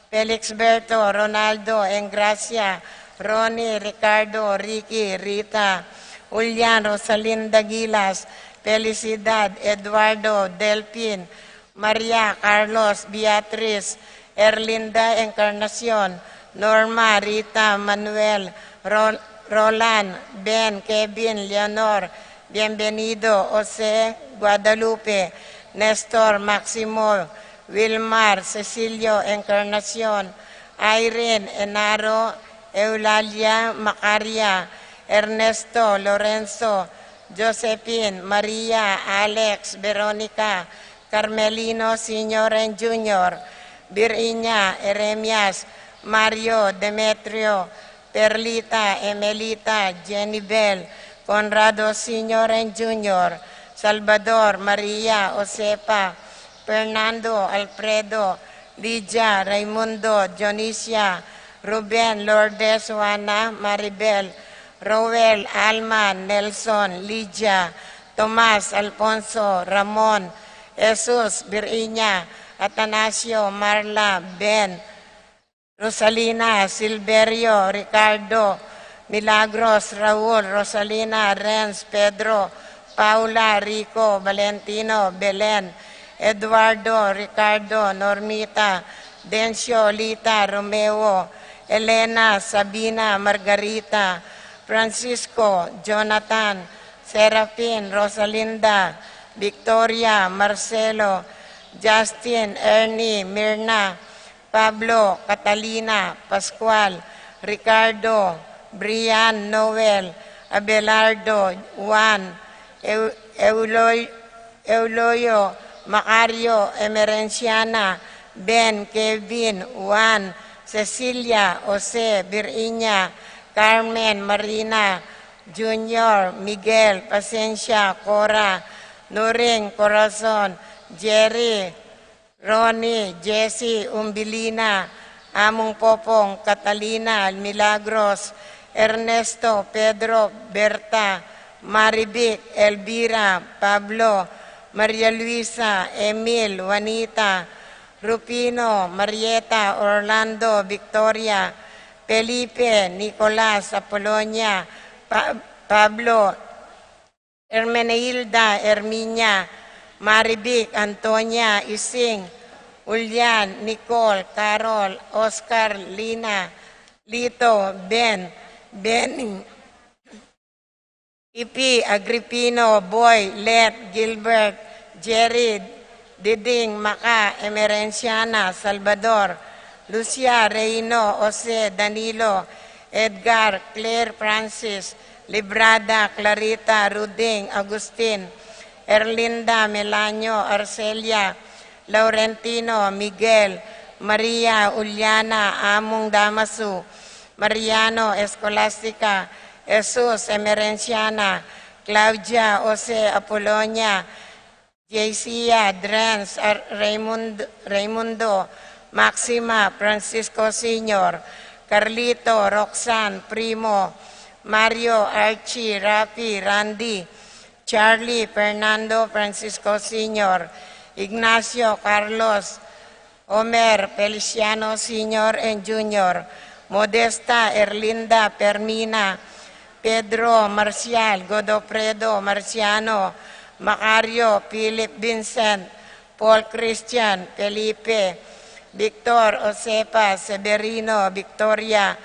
Felix Berto, Ronaldo, Engracia, Ronnie, Ricardo, Ricky, Rita, Julian, Rosalinda Gilas, Felicidad, Eduardo, Delphin, Maria, Carlos, Beatriz, Erlinda, Encarnacion, Norma, Rita, Manuel, Ro-, Roland, Ben, Kevin, Leonor, Bienvenido, Jose, Guadalupe, Nestor, Maximo, Wilmar, Cecilio, Encarnacion, Irene, Enaro, Eulalia, Macaria, Ernesto, Lorenzo, Josephine, Maria, Alex, Veronica, Carmelino Senior and Junior, Virginia, Eremias, Mario, Demetrio, Perlita, Emelita, Jenny Bell, Conrado Senior and Junior, Salvador, Maria, Josefa, Fernando, Alfredo, Lydia, Raimundo, Dionisia, Ruben, Lourdes, Juana, Maribel, Roel, Alma, Nelson, Lydia, Tomas, Alfonso, Ramon, Jesus, Virginia, Atanasio, Marla, Ben, Rosalina, Silverio, Ricardo, Milagros, Raul, Rosalina, Renz, Pedro, Paula, Rico, Valentino, Belen, Eduardo, Ricardo, Normita, Dencio, Lita, Romeo, Elena, Sabina, Margarita, Francisco, Jonathan, Serafin, Rosalinda, Victoria, Marcelo, Justin, Ernie, Mirna, Pablo, Catalina, Pascual, Ricardo, Brian, Noel, Abelardo, Juan, Eu-, Euloy-, Euloyo, Macario, Emerenciana, Ben, Kevin, Juan, Cecilia, Jose, Virginia, Carmen, Marina, Junior, Miguel, Pasensia, Cora, Nuring, Corazon, Jerry, Ronnie, Jessie, Umbilina, Among Popong, Catalina, Milagros, Ernesto, Pedro, Berta, Marivic, Elvira, Pablo, Maria Luisa, Emil, Juanita, Rufino, Marieta, Orlando, Victoria, Felipe, Nicolas, Apolonia, Pa-, Pablo, Hermenegilda, Herminia, Marivic, Antonia, Ising, Julian, Nicole, Carol, Oscar, Lina, Lito, Ben, Benny, Ipi, Agripino, Boy, Let, Gilbert, Jerry, Diding, Maca, Emerenciana, Salvador, Lucia, Reino, Jose, Danilo, Edgar, Claire, Francis, Librada, Clarita, Ruding, Agustin, Erlinda, Melanio, Arcelia, Laurentino, Miguel, Maria, Juliana, Among Damasu, Mariano, Escolastica, Jesus, Emerenciana, Claudia, Jose, Apolonia, Jaycia, Drens, Ar-, Raymond-, Raymundo, Maxima, Francisco Senior, Carlito, Roxanne, Primo, Mario, Archie, Rafi, Randy, Charlie, Fernando, Francisco Senior, Ignacio, Carlos, Omer, Feliciano Senior and Junior, Modesta, Erlinda, Fermina, Pedro, Marcial, Godofredo, Marciano, Macario, Philip, Vincent, Paul, Christian, Felipe, Victor, Josefa, Severino, Victoria,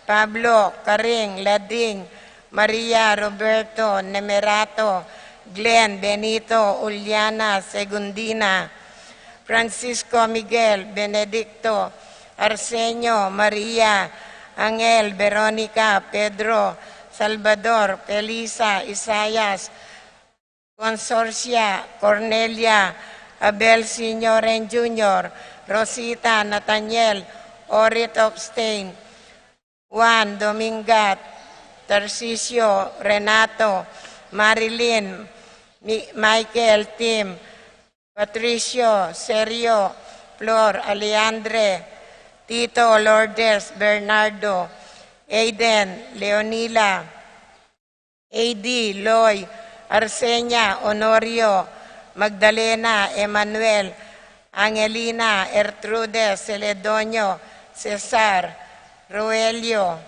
Pablo, Karing, Lading, Maria, Roberto, Nemerato, Glenn, Benito, Juliana, Segundina, Francisco, Miguel, Benedicto, Arsenio, Maria, Angel, Veronica, Pedro, Salvador, Felisa, Isaias, Consorcia, Cornelia, Abel Senior and Junior, Rosita, Nathaniel, Orit Epstein, Juan, Dominga, Tarcisio, Renato, Marilyn, Mi-, Michael, Tim, Patricio, Sergio, Flor, Alejandre, Tito, Lourdes, Bernardo, Aiden, Leonila, A D, Loy, Arsenia, Honorio, Magdalena, Emmanuel, Angelina, Ertrude, Celedonio, Cesar, Roelio,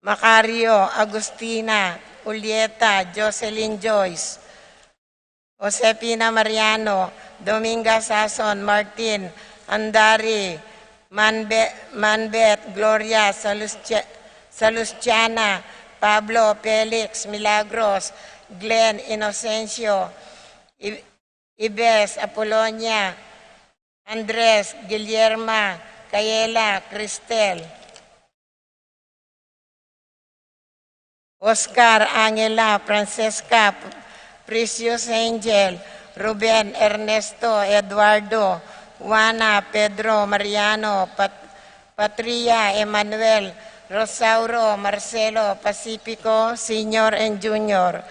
Macario, Agustina, Julieta, Jocelyn, Joyce, Josefina, Mariano, Dominga, Sason, Martin, Andari, Manbe-, Manbet, Gloria, Salustia-, Salustiana, Pablo, Felix, Milagros, Glenn, Inocencio, I-, Ibes, Apolonia, Andres, Guillerma, Kayela, Cristel, Oscar, Angela, Francesca, Precious, Angel, Ruben, Ernesto, Eduardo, Juana, Pedro, Mariano, Pat-, Patria, Emmanuel, Rosauro, Marcelo, Pacifico, Senior and Junior,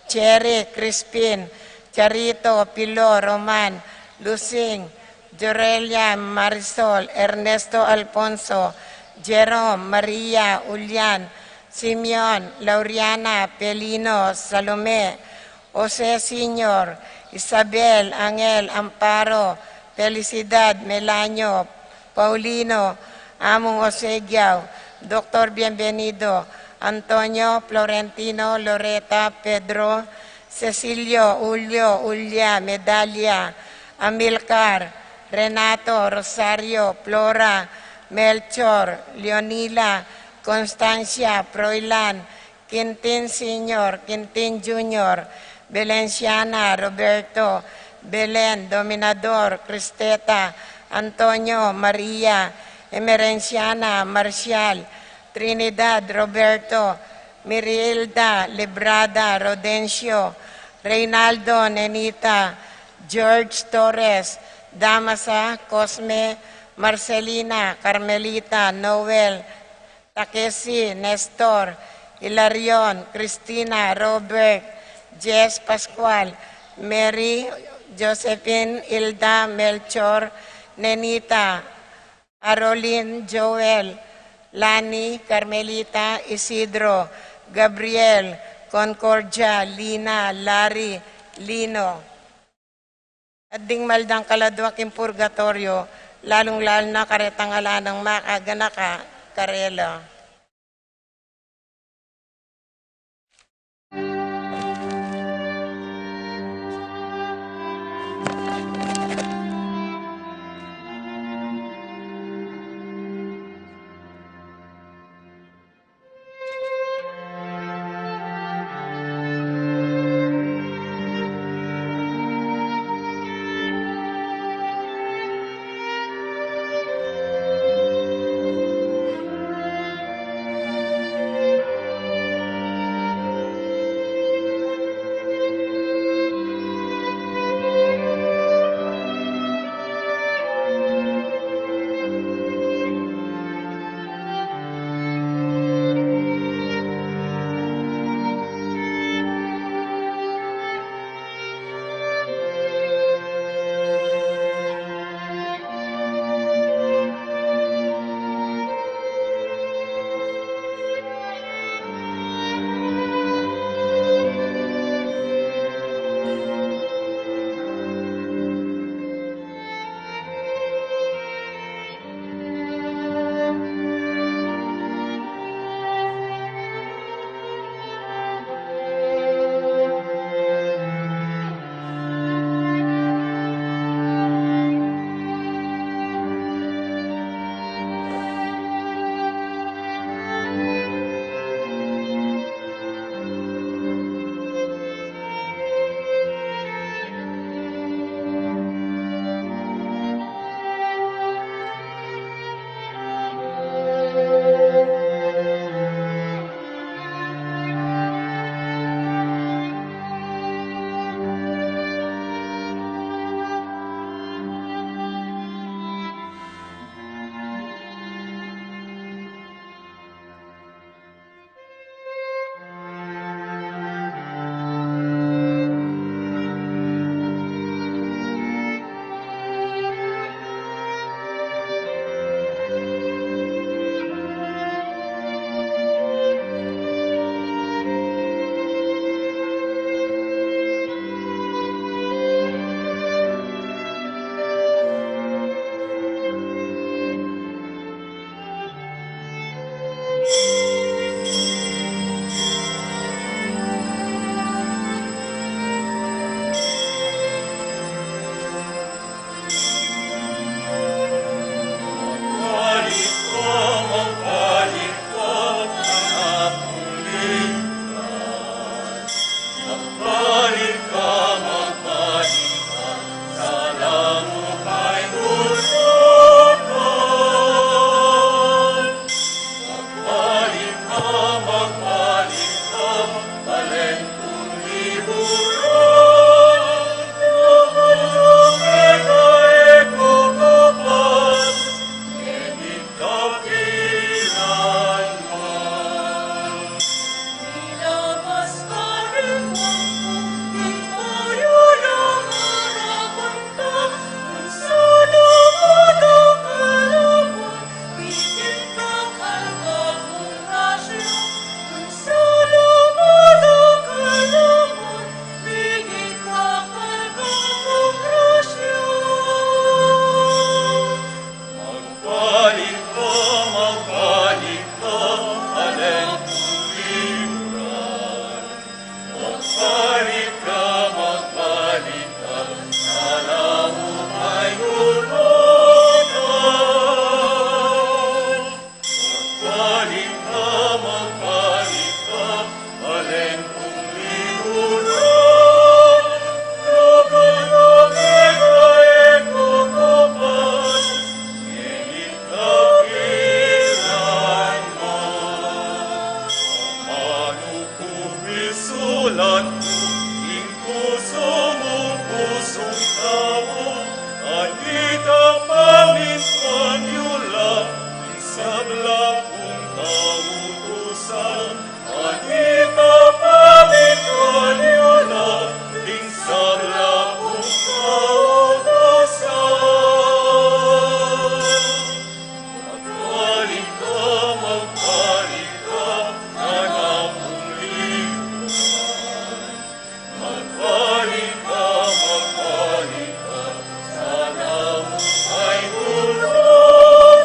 Cherry, Crispin, Charito, Pilo, Roman, Lusing, Jorelia, Marisol, Ernesto, Alfonso, Jerome, Maria, Julian, Simeon, Lauriana, Pelino, Salome, Jose, Senior, Isabel, Angel, Amparo, Felicidad, Melanio, Paulino, Among Jose Giao, Doktor Bienvenido, Antonio, Florentino, Loreta, Pedro, Cecilio, Julio, Julia, Medalia, Amilcar, Renato, Rosario, Flora, Melchor, Leonila, Constancia, Froilan, Quintin, Senior, Quintin, Junior, Belenciana, Roberto, Belen, Dominador, Cristeta, Antonio, Maria, Emerenciana, Marcial, Trinidad, Roberto, Mirilda, Librada, Rodencio, Reynaldo, Nenita, George, Torres, Damasa, Cosme, Marcelina, Carmelita, Noel, Takesi, Nestor, Hilarion, Cristina, Robert, Jess, Pascual, Mary, Josephine, Hilda, Melchor, Nenita, Arolin, Joel, Lani, Carmelita, Isidro, Gabriel, Concordia, Lina, Larry, Lino. At ding maldang kaladua king purgatoryo, lalung-lalu na karetang ala nang makaganaka karela. Isulat mu ing pusu mung pusung tau, at itapamin kaniu la ing sabla kung kautusan, at itapamin kaniu la ing sabla kung kautusan. Magbalik ka, magbalik ka, anak kung lingkuran. Magbalik ka, magbalik ka, sana mu ay tulunan.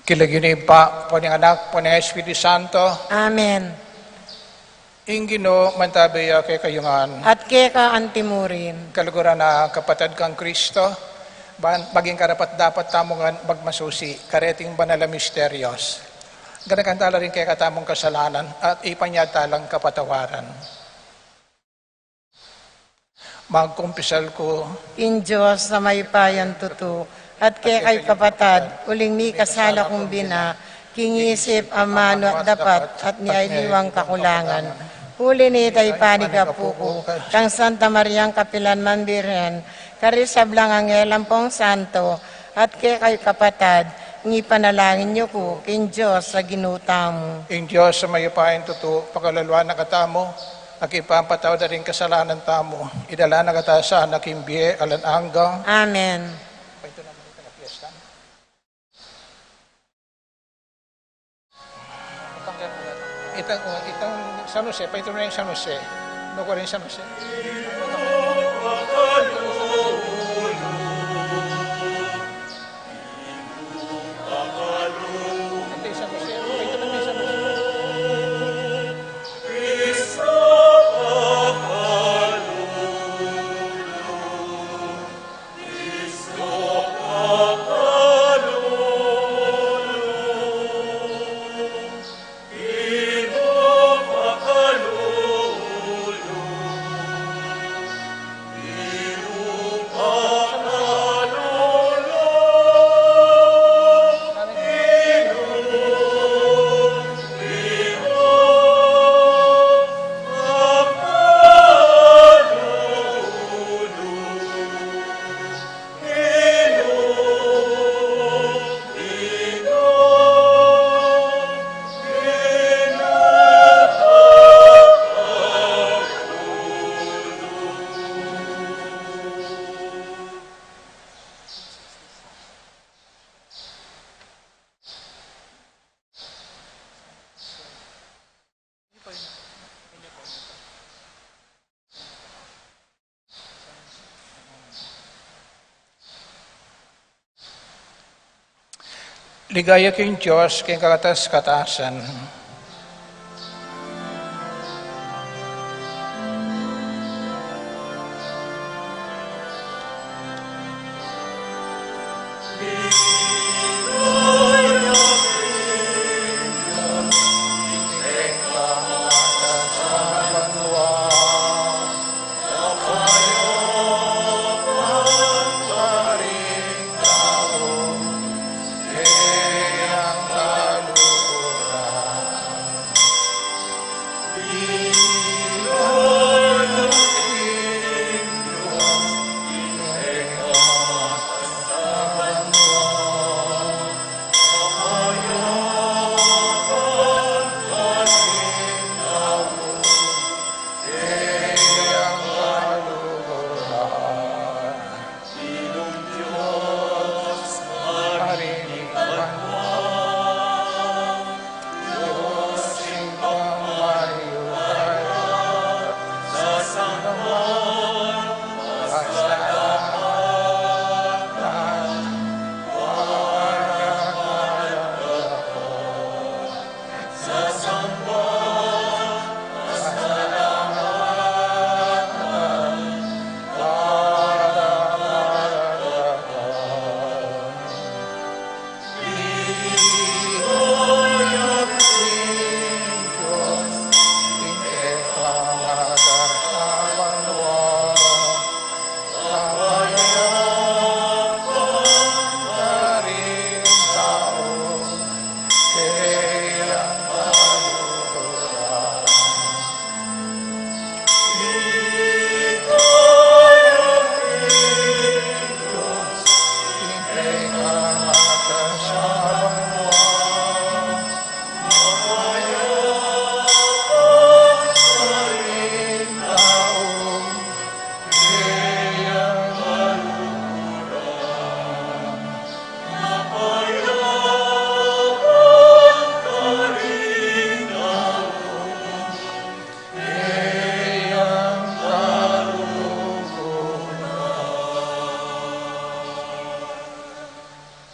King lagyu ning Ibpa, ampo ning Anak, ampo ning Espiritu Santo. Amen. Ing Ginu mantabi ya kekayu ngan. At keka antimurin. Kaluguran a kapatad kang Kristo, ban maging karapat-dapat tamu ngan magmasusi kareting banal a misterios. Ganakan tala ring kekatamung kasalanan at ipan ya talang kapatawaran. Magkumpisal ku king Dios a mayupayang tutu, at kekayu kapatad, uling mikasala kung bina, king isip, amanu at dapat, at ning aliwang kakulangan. Uli na nita, ipanyawad ku kang Santa Mariang kapilan man Birhen, karing sablang anghel ampong santo, at kekayu kapatad, ipanalangin yu ku king Dios a Ginu tamu. Ing Dios a mayupayang tutu, pakalualan na katamu, at ipapatawad na ring kasalanan tamu, idala na katamu sana king bie alang angga. Amen. Itang, itang San Jose, paitu na ing San Jose. Nuku ring San Jose. Ante San Jose, paitu na ing San Jose. Ligaya king Dios, king kakatas-katasan.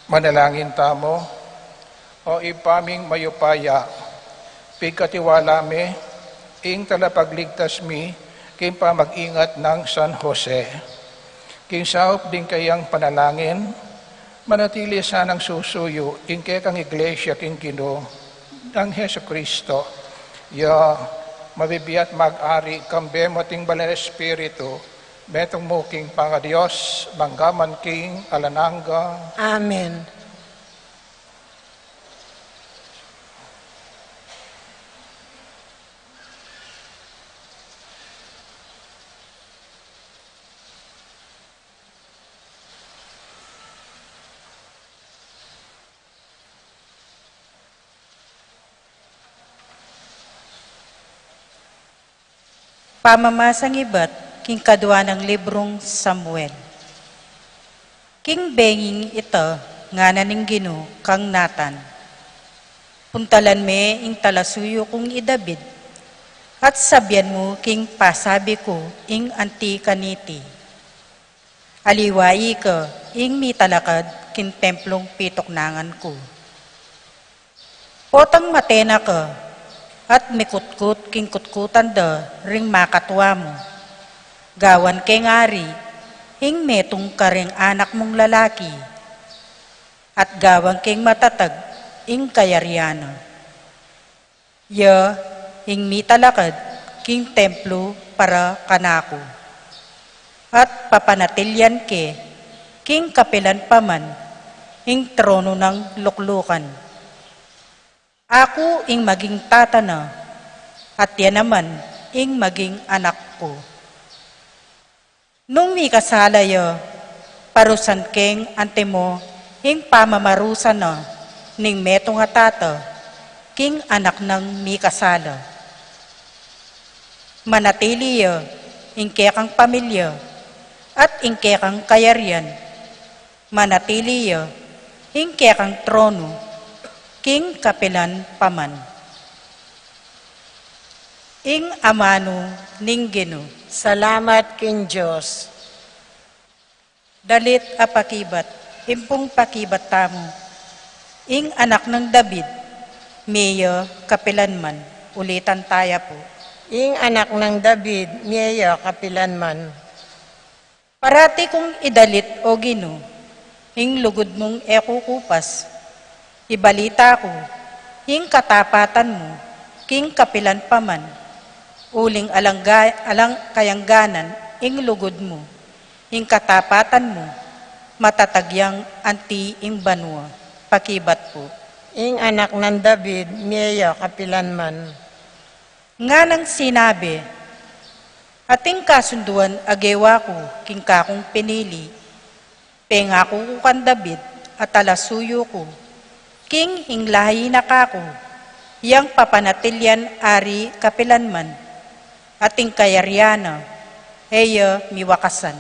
Manalangin tamu. O Ibpa ming mayupaya, pigkatiwala mi ing talapagligtas mi king pamag-ingat nang San Jose. King saup ding kayang panalangin, manatili sanang susuyu ing kekang Iglesia king Ginu nang Jesucristo, ya mabibie at mag-ari kambe mu ating Banal Espiritu, metung mu king pangaDios, mangga man king alang angga. Amen. Pamamasang ibat king kadua nang librung Samuel. King benging ita, ngana ning Ginu kang Natan, "Puntalan me ing talasuyu kung i David, at sabian mu king pasabi ku ing anti kaniti, 'Aliwa ika ing mitalakad king templung pituknangan ku. Potang mate na ka, at mikutkut king kutkutan da ring makatua mu. Gawan keng ari ing metung karing anak mung lalaki, at gawan keng matatag ing kayarian na. Ya ing mitalakad king templo para kanaku, at papanatilian ke king kapilan pa man ing tronu nang luklukan. Aku ing maging tata na, at ya naman ing maging anak ku. Nung mikasala ya, parusan keng antimo ing pamamarusan na ning metung a tata king anak nang mikasala. Manatili ya ing kekang pamilya at ing kekang kayarian, manatili ya ing kekang tronu king kapilan pa man." Ing amanu ning Ginu. Salamat king Dios. Dalit a pakibat. Ing pung pakibat tamu, ing anak nang David, mie ya kapilan man. Ulitan taya pu. Ing anak nang David, mie ya kapilan man. Parati kung idalit, O Ginu, ing lugud mung e kukupas. Ibalita ku ing katapatan mu king kapilan pa man, uling alang ga-, alang kayangganan ing lugud mu, ing katapatan mu, matatag yang anti ing banua. Pakibat pu. Ing anak nang David, mie ya kapilan man. Nganang sinabi, "Ating kasunduan a gewa ku king kakung pinili. Pengaku ku kang David a talasuyu ku, king ing lahi na kaku, yang papanatilian ari kapilan man, at ing kayarian na e ya miwakasan."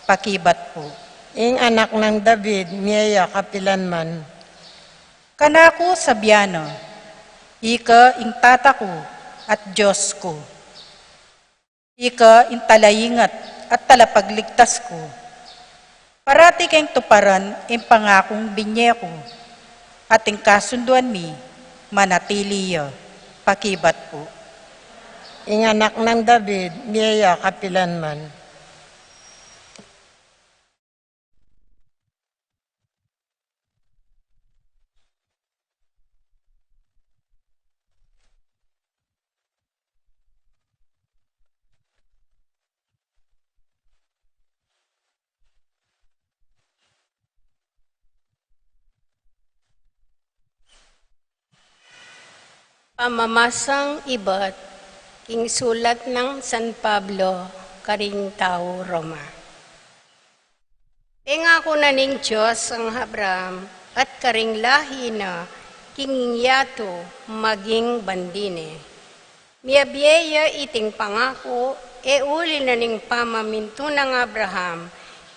Pakibat pu. Ing anak nang David, mie ya kapilan man. Kanaku sabian na, "Ika ing tata ku at Dios ku. Ika ing talaingat at talapagligtas ku. Parati keng tuparan ing pangakung binye ku, at ing kasunduan mi manatili ya." Pakibat pu. Ing anak nang David, mie ya kapilan man. Pamamasang ibat king sulat nang San Pablo karing tau Roma. Pengaku na ning Dios kang Abraham at karing lahi na king ing yatu maging bandi ne. Miabie ya iting pangaku, e uli na ning pamamintu nang Abraham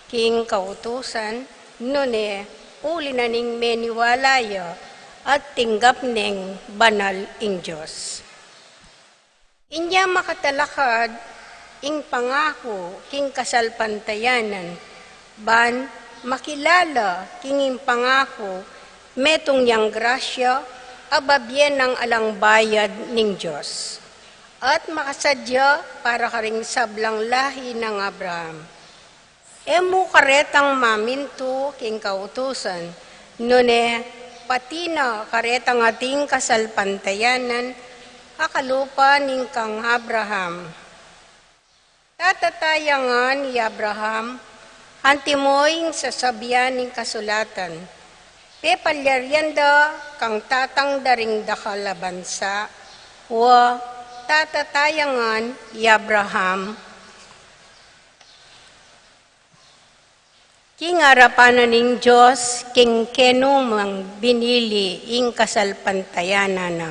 king kautusan, nune uli na ning meniwala ya at tinggap neng banal ing Dios. Inya makatalakad ing pangaku king kasalpantayanan, ban makilala king ing pangaku Metung yang grasya a babie nang alang bayad ning Dios, at makasadya para karing sablang lahi nang Abraham. E mu karetang mamintu king kautusan, nune pati na karetang ating kasalpantayanan a kalupa ning kang Abraham. Tatatayangan i Abraham, antimo ing sasabian ning kasulatan, pepalyarian da kang tatang da ring dakal a bansa. Wa, tatatayangan i Abraham. King arapan na ning Dios, king kenu mang binili ing kasalpantayanan na.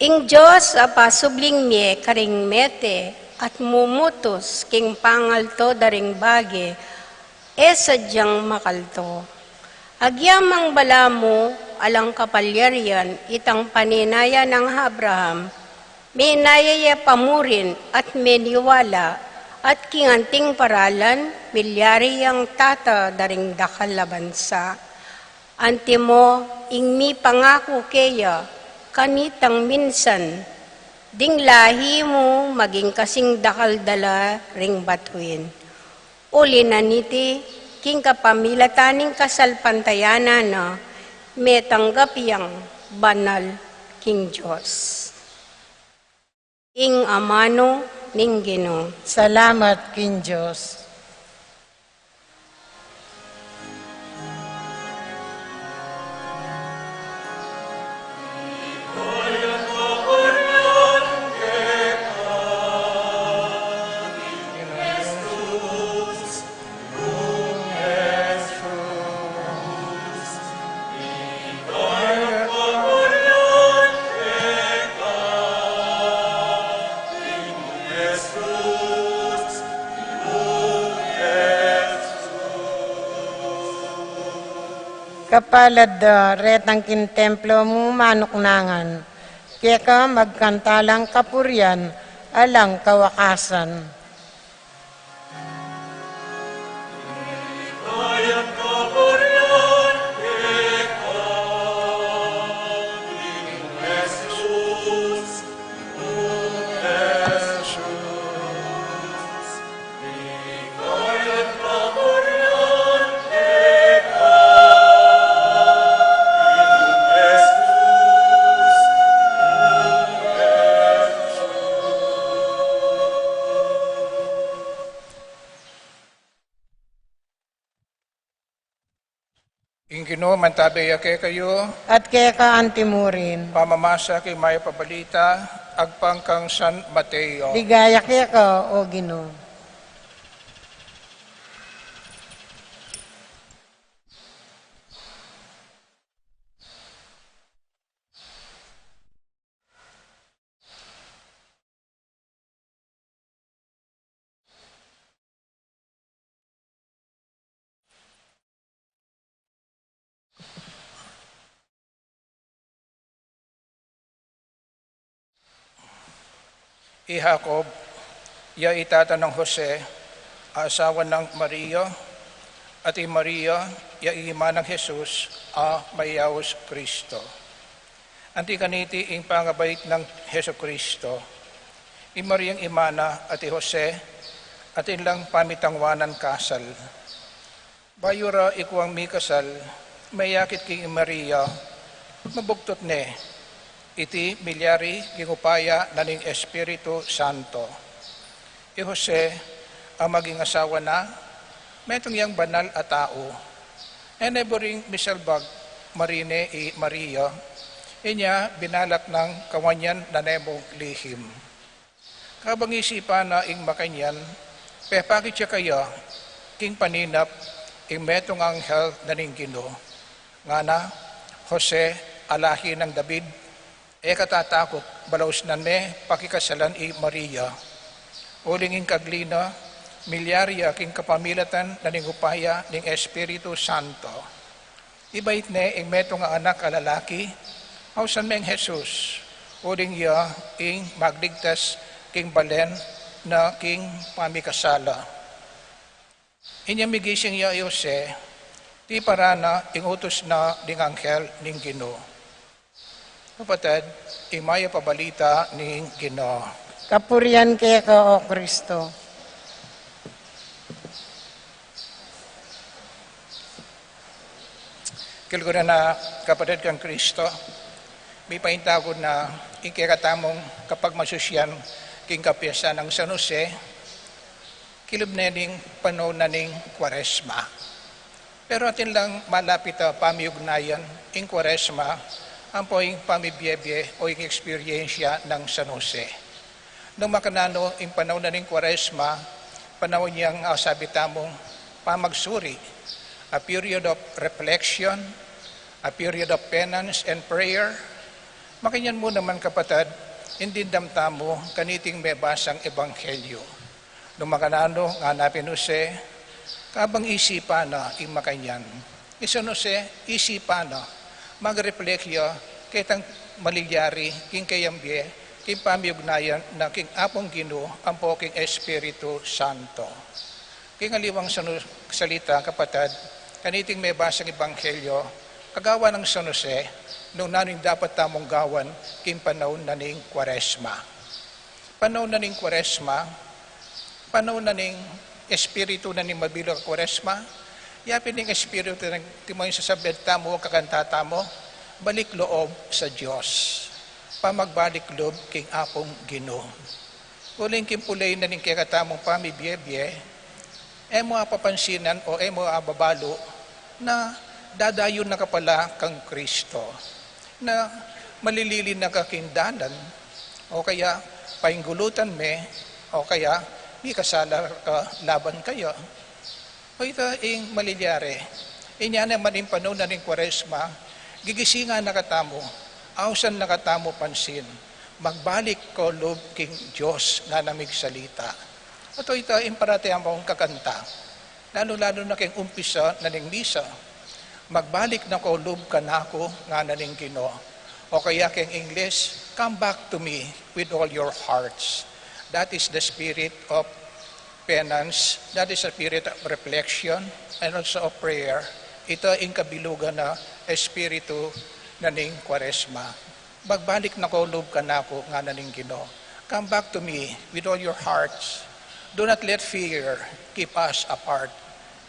Ing Dios a pasubling mie karing mete at mumutus king pangalto da ring bage, e sadyang makalto. Agyamang balamu alang kapalyarian itang paninaya nang Abraham, menaya ya pa murin at meniwala, at king anting paralan, milyari yang tata da ring dakal a bansa. Antimo ing mipangaku keya kanitang minsan, ding lahi mu maging kasing dakal da la ring batuin. Uli na niti, king kapamilatan ning kasalpantayanan na, metanggap yang banal king Dios. Ing amanu ning Ginu. Salamat king Dios. Kapalad da retang king templo mu manuknangan, keka magkantalang kapurian alang kawakasan. Ing Ginu mantabe ya kekayu. At keka antimurin. Pamamasa king mayap a balita agpang kang San Mateo. Ligaya keka, O Ginu. I Jacob, ya i tata nang Jose, asawa nang Maria, at i Maria, ya i ima nang Jesus, a mayaus Kristo. Anti kaniti ing pangabait nang Jesukristo. I Mariang ima na at i Jose, atin lang pamitangwanan kasal. Bayu ra ikuang mikasal, meyakit king i Maria, mabugtut ne. Iti milyari king upaya na ning Espiritu Santo. I Jose, a maging asawa na, metung yang banal a tau. E ne buring misalbag marine i Maria, inya binalak nang kawanyan na ne mung lihim. Kabang isipan na ing makanyan, pepakit ya kaya king paninap ing metung a anghel na ning Ginu. Ngana, Jose, a lahi nang David, e ka tatakut balausnan me pakikasalan i Maria. Uling ing kagli na, milyari ya king kapamilatan na ning upaya ning Espiritu Santo. Ibait ne ing metung a anak a lalaki, ausan meng Jesus, uling ya ing magligtas king balen na king pamikasala. Inya migising ya i Jose, Tiparan na ing utus na ding anghel ning Ginu. Kapatad, ing mayap a balita ning Ginu. Kapurian keka, O Kristo. Kilkuran na kapatad kang Kristo, mipaintagun na ing kekatamung kapagmasusyan king kapiyasan nang San Jose, kilub ne ning panaun na ning Kuaresma. Pero atin lang malapit a pamiugnayan ing Kuaresma ampo ing pamibiebie o ing eksperyensya nang San Jose. Nung makananu ing panaun na ning Kuaresma, panaun yang, ah, sabi tamung pamagsuri, a period of reflection, a period of penance and prayer, makanyan mu naman, kapatad, ing dimdam tamu kaniting mebasang ebanghelyo. Nung makananu, ngana pin Jose, kabang isipan na ing makanyan. Ing San Jose, isipan na, mag-reflect ya ketang malilyari king keyang bie, king pamiugnayan na king Apung Ginu ampo king Espiritu Santo. King aliwang sanu-, salita, kapatad, kaniting mebasang ebanghelyo, kagawan nang San Jose nung nanu ing dapat tamung gawan king panaun na ning Kuaresma. Panaun na ning Kuaresma, panaun na ning espiritu na ning mabilug a Kuaresma, yapin ing espiritu na ning timuing sasabyan tamu, kakanta tamu, balik loob sa Dios, pamagbalik loob king Apung Ginu. Uling king pulay na ning kekatamung pamibiebie, e mu apapansinan o e mu ababalu na dadayun na ka pala kang Kristo, na malilili na ka king dalan, o kaya painggulutan me, o kaya mikasala ka laban kaya. O ita ing malilyari. Inya naman ing panaun na ning Kuaresma, gigisingan na katamu, ausan na katamu pansin, magbalik ko lub king Dios, ngana migsalita. Ato ita ing parataya mung kakanta, lalu-lalu na king umpisa na ning misa, magbalik na ko lub kanaku, ngana ning Ginu. O kaya king Ingles, come back to me with all your hearts. That is the spirit of penance, that is a period of reflection and also of prayer. Ita ing kabilugan na espiritu na ning Kuaresma. Magbalik na ko lub kanaku, ngana ning Ginu. Come back to me with all your hearts. Do not let fear keep us apart.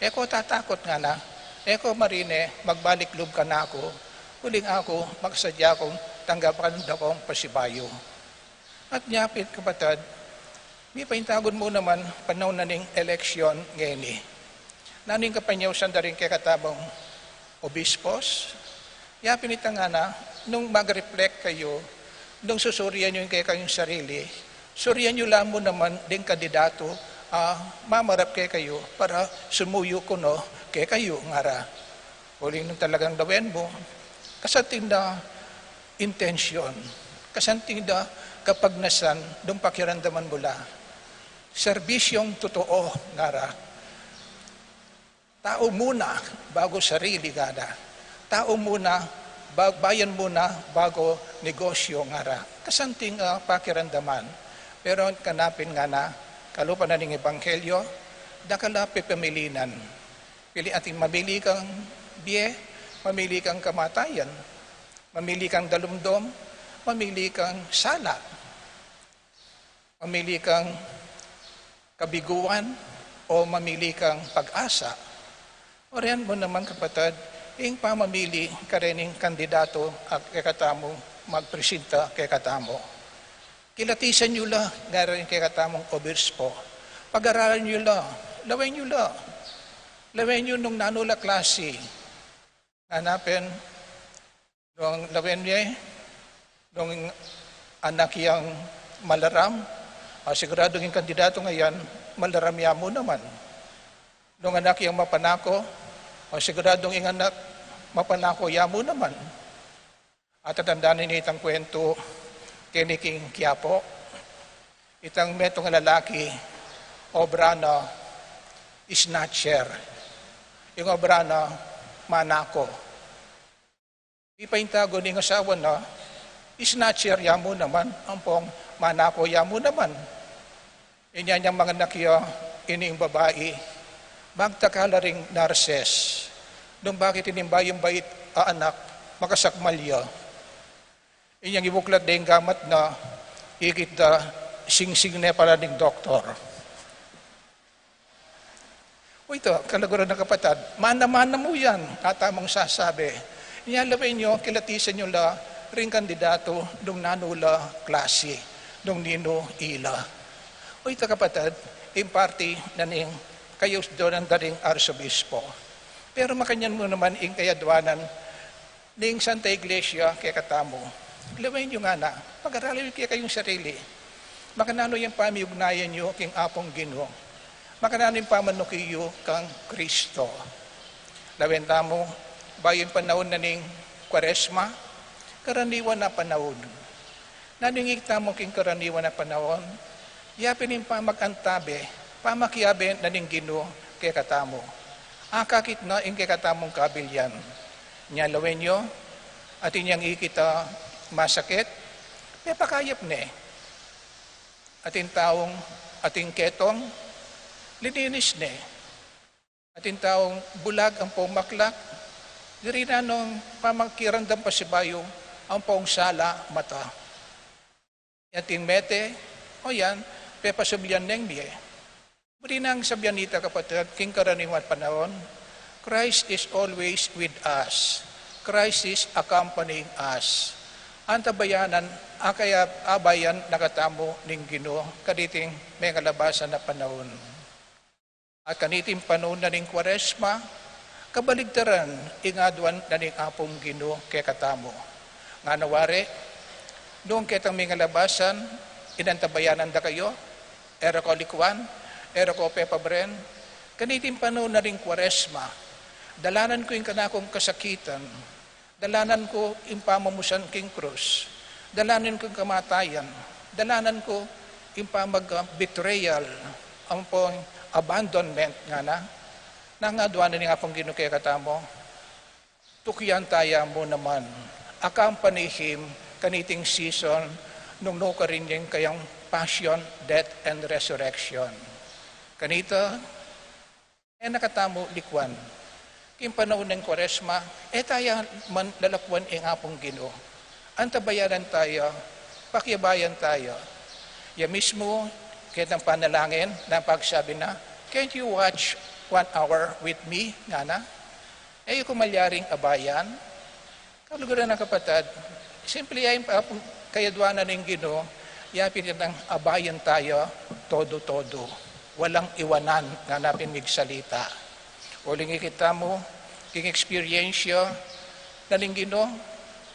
E ko tatakut, ngana. E ko marine, magbalik lub kanaku. Uling aku, makasadya kung tanggapan da kong pasibayu. At nya pin, kapatad, mipaintagun mu naman panaun na ning eleksyon ngeni. Nanu ing kapanyausan da ring kekatamung obispos? Yapin ita, ngana, nung mag-reflect kayu, nung susurian yu ing kekayung sarili, surian yu la mu naman ding kandidatu a mamarap kekayu para sumuyu kunu kekayu, ngara. Uling nung talagang lawen mu, kasanting da intensyon, kasanting da kapagnasan nung pakiramdaman mu la. Serbisyong totoo, ngara. Tau muna bago sarili, ngara. Tau muna, ba-, bayan muna bago negosyo, ngara. Kasanting, ah, pakiramdaman. Pero kanaku pin, ngana, kalupa na ning ebanghelyo, dakal a pepamilinan. Pili, atin mamili kang bie, mamili kang kamatayan, mamili kang dalumdum, mamili kang sala, mamili kang kabiguan, o mamili kang pag-asa. Orian mu naman, kapatad, ing pamamili karening kandidatu a kekatamung magpresinta kekatamu. Kilatisan yu la, ngara ring kekatamung obispo. Pag-aralan yu la, lawen yu la. Lawen yu nung nanu la klasi. Ngana pin, nung lawen ye, nung anak yang malaram, ah, siguradung ing kandidatung ayan, malaram ya mu naman. Nung anak yang mapanako, ah, siguradung ing anak mapanako ya mu naman. At tatandanan ye itang kwentu keni king Quiapo, itang metung a lalaki, obra na snatcher. Ing obra na manako. Mipaintagun ing asawa na, snatcher ya mu naman, ampong manako ya mu naman. Inya nyang manganak ya ining babai, magtakal la ring nurses. Nung bakit ini bayung bait a anak, makasakmal ya. Inyang ibuklat deng gamat na, ikit da, singsing ne pala ning doktor. O ita, kaluguran a kapatad, mana-mana mu yan, a tamung sasabi. Inya lawen yu, kilatisan yu la ring kandidatu nung nanu la klasi, nung ninu ila. O ita kapatad, ing parti na ning kayusdunan da ring arsobispo. Pero makanyan mu naman ing kayaduanan ning Santa Iglesia kekatamu. Lawen yu ngana, pag-aralin yu kekayung sarili. Makananu yang pamiugnayan yu king Apung Ginu. Makananu yang pamanuki yu kang Kristo. Lawen tamu, bayu ing panaun na ning Kuaresma, karaniwan a panaun. Nanu ing ikit tamu king karaniwan a panaun? Ya pin ing pamag-antabe, pamakiabe na ning Ginu kekatamu. Akakit na ing kekatamung kabilian. Inya lawen yu, atin yang ikit a masakit, mepakayap ne. Atin taung, atin ketong, lininis ne. Atin taung bulag ampong maklak, diri na nung pamakiramdam pasibayu ampong sala mata. Atin mete, o yan, pepasublian neng mie. Buri nang sabian ita kapatad, king karaniwan panaun, Christ is always with us. Christ is accompanying us. Antabayanan, akaya abayan na katamu ning Ginu, kaniting mengalabasan a panaun. At kaniting panaun na ning Kuaresma, kabaligtaran ing aduan na ning Apung Ginu kekatamu. Ngana wari, nung ketang mengalabasan, inantabayanan da kayu, e ra ko likuan, e ra ko pepabren, kaniting panaun na ning Kuaresma, dalanan ku ing kanakung kasakitan, dalanan ku ing pamamusan king krus, dalanan ku ing kamatayan, dalanan ku ing pamag-, ah, betrayal, ampong abandonment ngana, nanu ing aduan na ning Apung Ginu kekatamu, tukian taya mu naman, accompany him kaniting season, nung nukarin yang kayang passion, death, and resurrection. Kanita, e na katamu likuan. King panaun ning Kuaresma, e taya man lalakuan ing Apung Ginu. Antabayanan taya, pakiabayan taya. Ya mismu, ketang panalangin, na pagsabi na, "Can't you watch one hour with me?" ngana. E yu ku malyaring abayan? Kaluguran a kapatad, simple ya ing pa-, kayaduanan ning Ginu, ya pin itang abayan taya todo-todo. Walang iwanan, ngana pin migsalita. Uling ikit tamu, king eksperyensya na ning Ginu,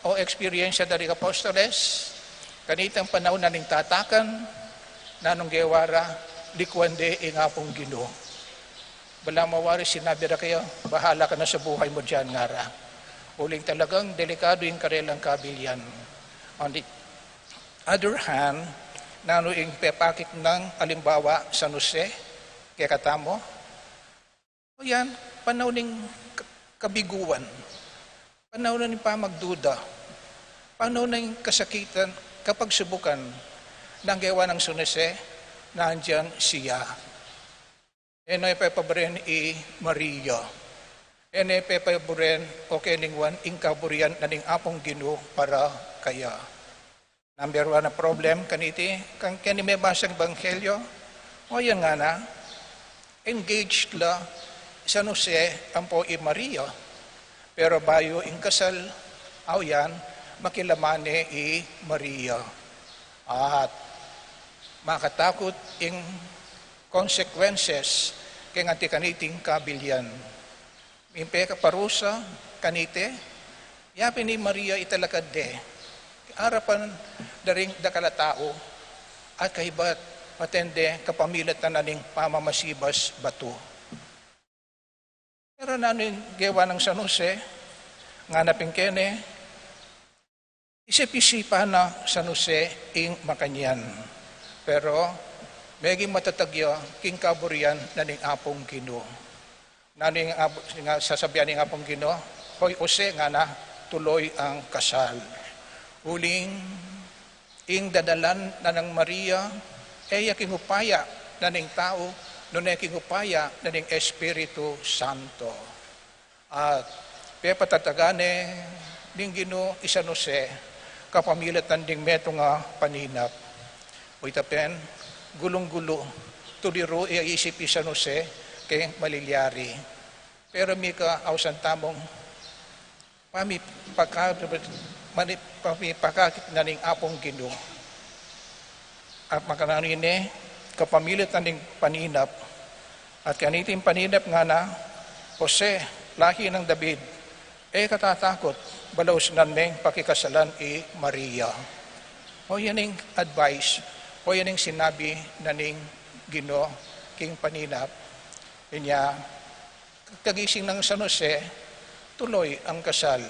o eksperyensya da ring apostoles, kanitang panaun na ning tatakan, nanung gewa ra, likuan de ing Apung Ginu. Balamu wari sinabi ra kaya, "Bahala ka na sa buhay mo diyan," ngara. Uling talagang delikadu ing karelang kabilian. On the other hand, nanu ing pepakit nang alimbawa San Jose kekatamu? O yan, panaun ning ka-, kabiguan, panaun ning pamagduda, panaun ning kasakitan, kapagsubukan, nung gewa nang San Jose, nandiyan siya. E ne pepabren i Maria. E ne pepabren o kelingwan ing kaburian na ning Apung Ginu para kaya. Number one na problem kaniti, kang keni mebasang ebanghelyo, o yan ngana, engaged la San Jose ampo i Maria. Pero bayu ing kasal, aw yan, makilaman ne i Maria. At makatakut ing consequences keng anti kaniting kabilian. Ing pekaparusa kanite, ya pin i Maria italakad de, arapan da ring dakal a tau, at kaybat paten de kapamilatan na ning pamamasibas batu. Pero nanu ing gewa nang San Jose? Ngana pin kene, isip-isipan na San Jose ing makanyan. Pero meging matatag ya king kaburian na ning Apung Ginu. Nanu ing ab-, nga sasabian ning Apung Ginu? "Hoy Jose," ngana, "tuloy ang kasal." Uling ing dadalan na nang Maria, e ya king upaya na ning tau, nune king upaya na ning Espiritu Santo. At pepatatagan ne ning Ginu i San Jose kapamilatan ding metung a paninap. Oyta pin, gulung-gulu, tuliru ya isip i San Jose keng malilyari. Pero mika ausan tamung pamipaka-, mani-, pamipakakit na ning Apung Ginu. At makananu ine, kapamilatan ning paninap. At kaniting paninap ngana, Jose, lahi nang David, e ka tatakut, balausnan meng pakikasalan i Maria. O yan ing advice, o yan ing sinabi na ning Ginu king paninap. Inya, kagising nang San Jose, tuloy ang kasal.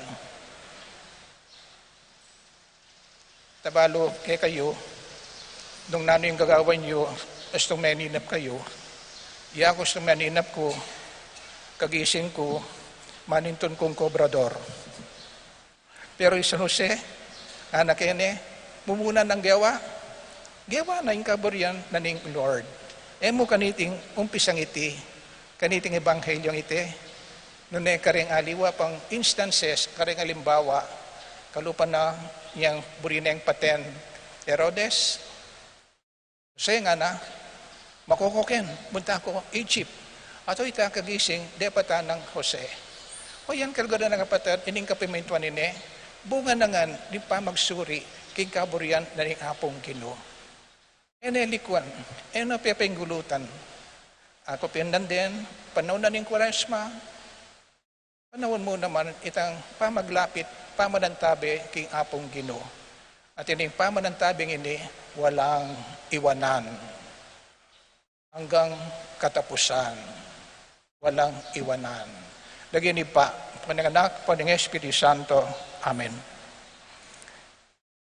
Tabalu kekayu, nung nanu ing gagawan yu, astung meninap kayu, ya ku astung meninap ku, kagising ku, manintun kung kobrador. Pero i San Jose, ngana kene, mumuna nang gewa, gewa na ing kaburian na ning Lord. E mu kaniting umpisang iti, kaniting ebanghelyo iti, nune kareng aliwa pang instances, kareng alimbawa, kalupa na yang buri neng paten Herodes, Jose ngana, makokoken, munta ku Egypt. Ato ita kagising, depatan nang Jose. O yan, kaluguran a kapatad, ining kapimintuan ine, bunga na ngan ning pamagsuri king kaburian na ning Apung Ginu. E ne likuan, e ne pepenggulutan. Aku pin nandin, panaun na ning Kuaresma, panaun mu naman itang pamaglapit, pamanantabe king Apung Ginu. At ining pamanantabeng ini walang iwanan. Hanggang katapusan. Walang iwanan. Lagyu ning Ibpa, ampon ning Anak, ampon ning Espiritu Santo. Amen.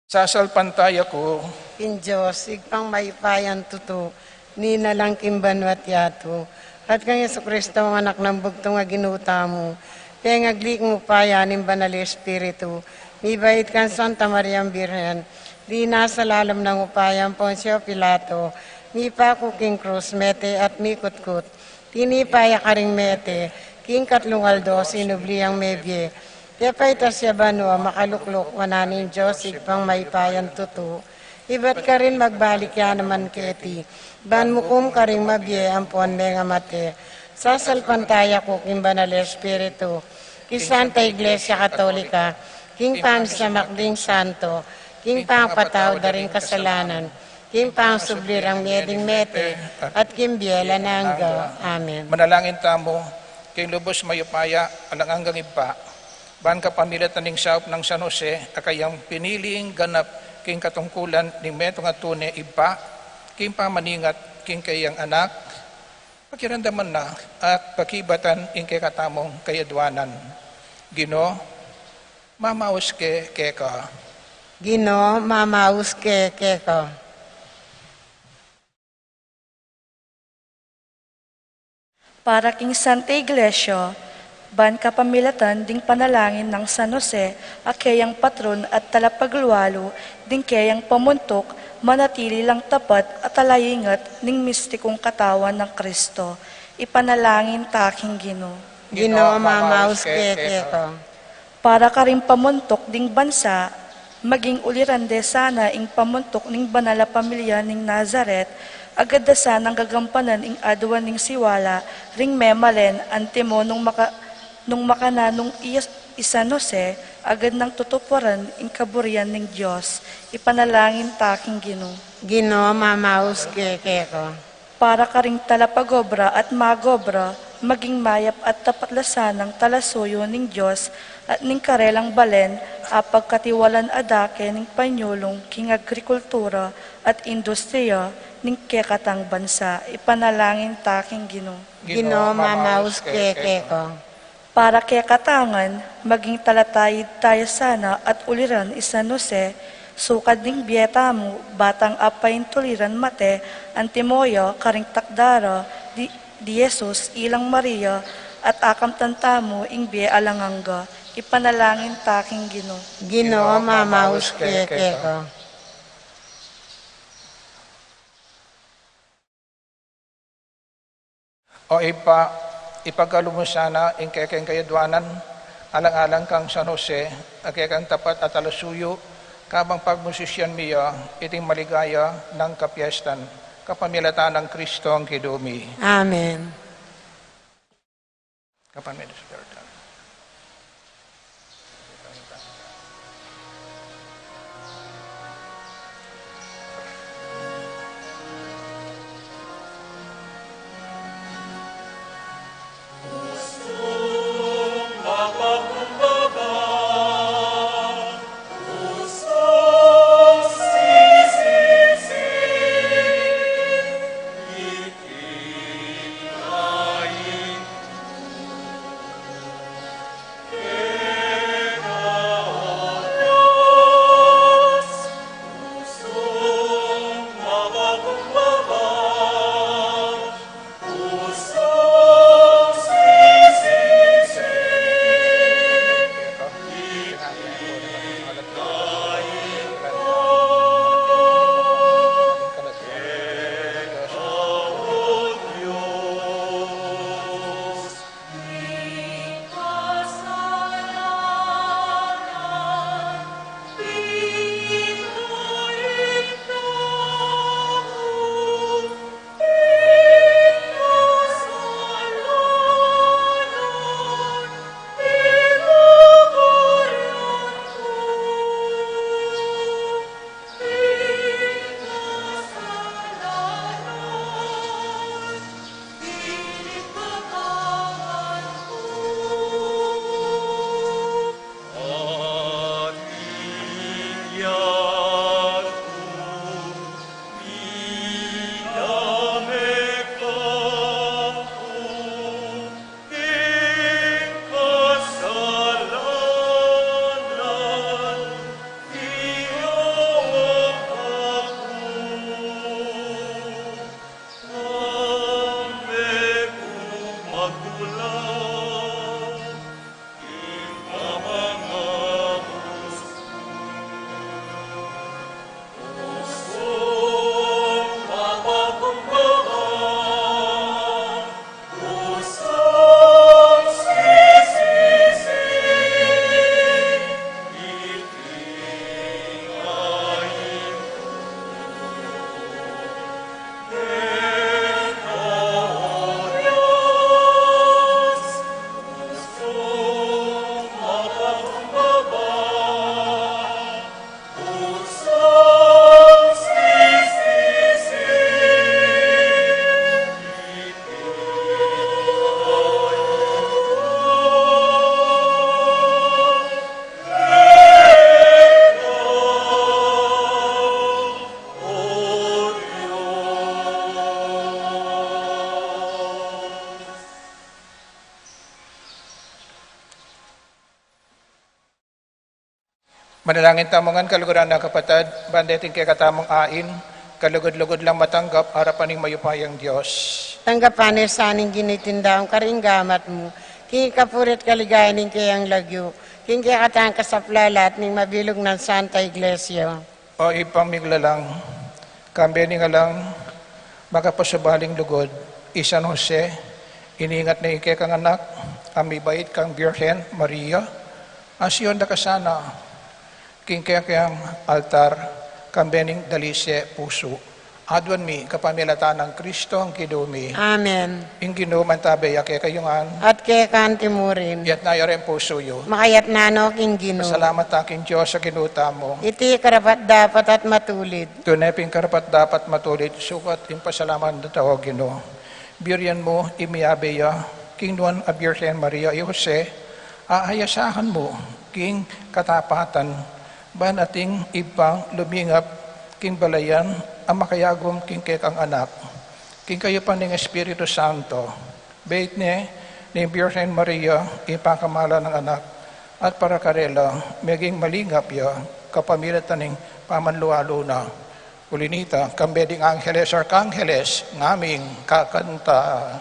Sasalpantaya ku king Dios, Ibpang mayupayang tutu, ninalang king banua't yatu, at kang Jesucristo, Anak nang bugtung a Ginu tamu, pengagli king upaya ning Banal Espiritu, mibait kang Santa Mariang Birhen, linasa lalam ning upaya nang Poncio Pilato, mipaku king krus, mete at mikutkut, tinipa ya karing mete, king katlung aldo sinubli yang mebie. Pepaitas ya banua, makalukluk wanan ning Dios Ibpang mayupayang tutu. Ibat karin magbalik ya naman keti, ban mukum karing mabie ampon mengamate. Sasalpantaya ku king Banal Espiritu, king Santa Iglesia Katolika, king pamisamak ding santo, king pangpatawad da ring kasalanan, king pangsubli rang mie ding mete, at king bie alang angga. Amen. Manalangin tamu, king lubus mayupaya, alang anggang Ibpa, ban kapamilatan ning saup nang San Jose, a kayang piniling ganap king katungkulan ning metung a tune, Ibpa, king pamaningat king kayang Anak, pakiramdaman na at pakibatan ing kekatamung kayadwanan. Ginu, mamaus ke keka. Ginu, mamaus ke keka. Para king Santa Iglesia, ban kapamilatan ding panalangin nang San Jose, a keyang patron at talapaglualu ding keyang pamuntuk, manatili lang tapat at talaingat ning mistikung katawan nang Kristo. Ipanalangin ta king Ginu. Ginu, mamaus ke keka. Para karing pamuntuk ding bansa, maging uliran de sana ing pamuntuk ning banal a pamilya ning Nazaret, agad da sanang gagampanan ing aduan ning siwala ring memalen, antimo nung maka-, nung makananung i, i San Jose, agad nang tutuparan ing kaburian ning Dios. Ipanalangin ta king Ginu. Ginu, mamaus ke keka. Para karing talapagobra at magobra, maging mayap at tapat la sanang talasuyu ning Dios at ning karelang balen, a pagkatiwalan a dake ning panyulung king agrikultura at industriya ning kekatang bansa. Ipanalangin ta king Ginu. Ginu, mamaus ke keka. Para kekata ngan, maging talataid taya sana at uliran i San Jose, sukad ning bie tamu, batang apaintuliran mate, antimo ya karing takdara di, di Jesus ilang Maria, at akamtan tamu ing bie alang angga. Ipanalangin ta king Ginu. Ginu, mamaus ke keka. O Ibpa, Ipagkalub mu sana ing kekeng kayadwanan, alang-alang kang San Jose, a kekang tapat at talasuyu, kabang pagmusisyan mi ya iting maligaya nang kapiestan, kapamilatan nang Kristong Ginu mi. Amen. Kapamilya sa Jordan. Manalangin tamu ngan kaluguran a kapatad, ban deting kekatamung ain, kalugud-lugud lang matanggap arapan ning mayupayang Dios. Tanggapan ne sa ning Ginu iting daun karing gamat mu, king kapurian at kaligayan ning keyang lagyu, king kekatang kasaplalan at ning mabilug nang Santa Iglesia. O Ibpang miglalang, kambe ning alang makapasubaling lugud, i San Jose, iningat ne ing kekang anak a mibait kang Birhen Maria, a siyudad da ka sana king kekang altar, kambe ning dalise pusu. Aduan mi kapamilatan nang Kristong Ginu mi. Amen. Ing Ginu mantabe ya kekayu ngan. At keka mu rin. Itas yu ring pusu yu. Makaitas no king Ginu. Pasalamat tamu king Dios a Ginu tamu. Iti karapat-dapat at matulid. Tune pin karapat-dapat matulid, sukat ing pasalamatan da ka, O Ginu. Burian mu ing miyabe ya king nuan a Birhen Maria, i Jose, a ayasahan mu king katapatan, ban ating ibpang lumingap king balayan a makayagum king kekang anak, king kayupan ning Espiritu Santo. Bait ne ning Birhen Maria ing pangkamalan nang anak, at para karela meging malingap ya kapamilatan ning pamanlualu na. Uli nita, kambe ding angeles, arkangeles, ngaming kakanta.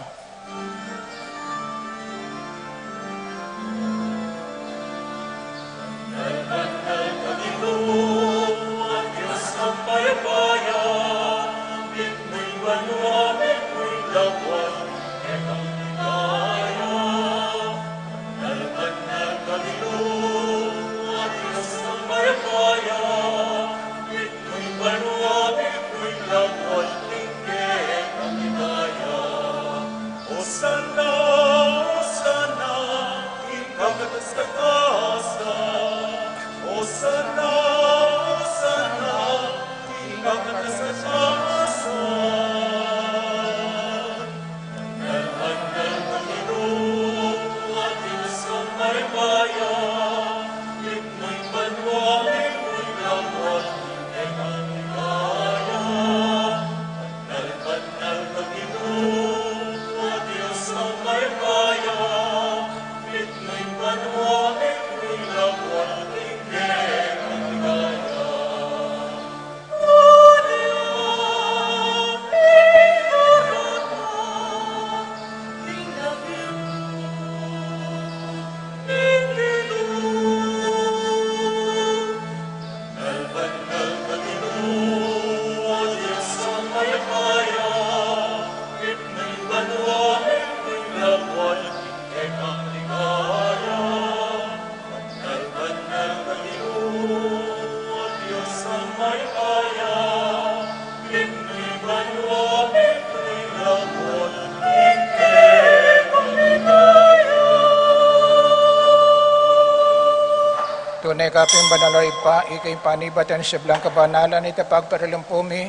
Neka pin banal a Ibpa, ika ing panibatan ning sablang kabanalan, ita pagparalan pu mi,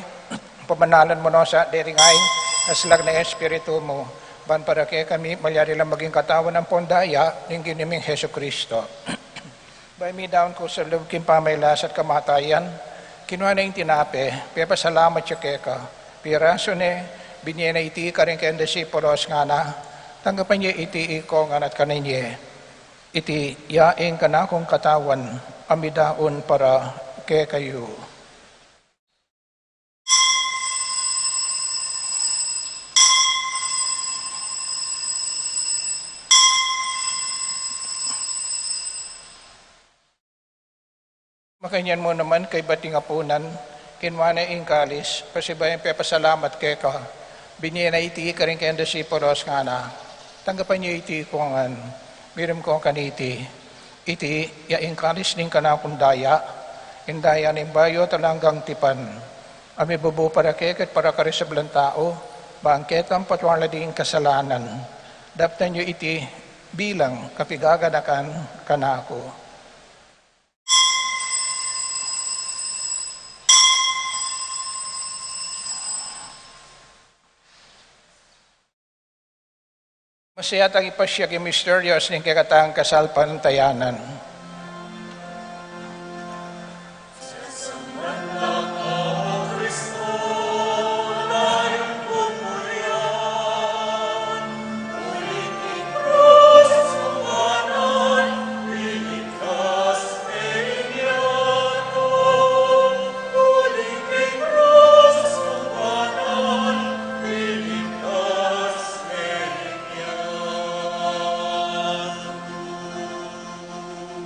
pabanalan mu no sa dering ain, kaslag ning Espiritu mu, ban para kekami, malyari lang maging katawan ampong daya ning Ginu ming Jesucristo. Bayu midaun ku sa lub king pamagkasakit at kamatayan, kinua ne ing tinape, pepasalamat ya keka, pirasu ne, binye ne iti karing kayang disipulos, ngana, tanggapan ye iti ikong ngan at kanan ye. Iti ya ing kanakung katawan, a midaun para kekayu. Makanyan mu naman kaybat ning apunan, kinua ne ing kalis, pasibayu yang pepasalamat keka, binye ne iti karing kayang disipulos, ngana, tanggapan ye iti ikong ngan, minom ko kaniti. Iti ya ing kalis ning kanakung daya, ing daya ning bayu at alang anggang tipan, a mibubu para kekayu at para karing sablang tau, ban ketang patwaran la ding kasalanan. Daptan yu iti bilang kapaganakan kanaku. Masaya tang ipasiag ing misteryu ning kekatang kasalpantayanan.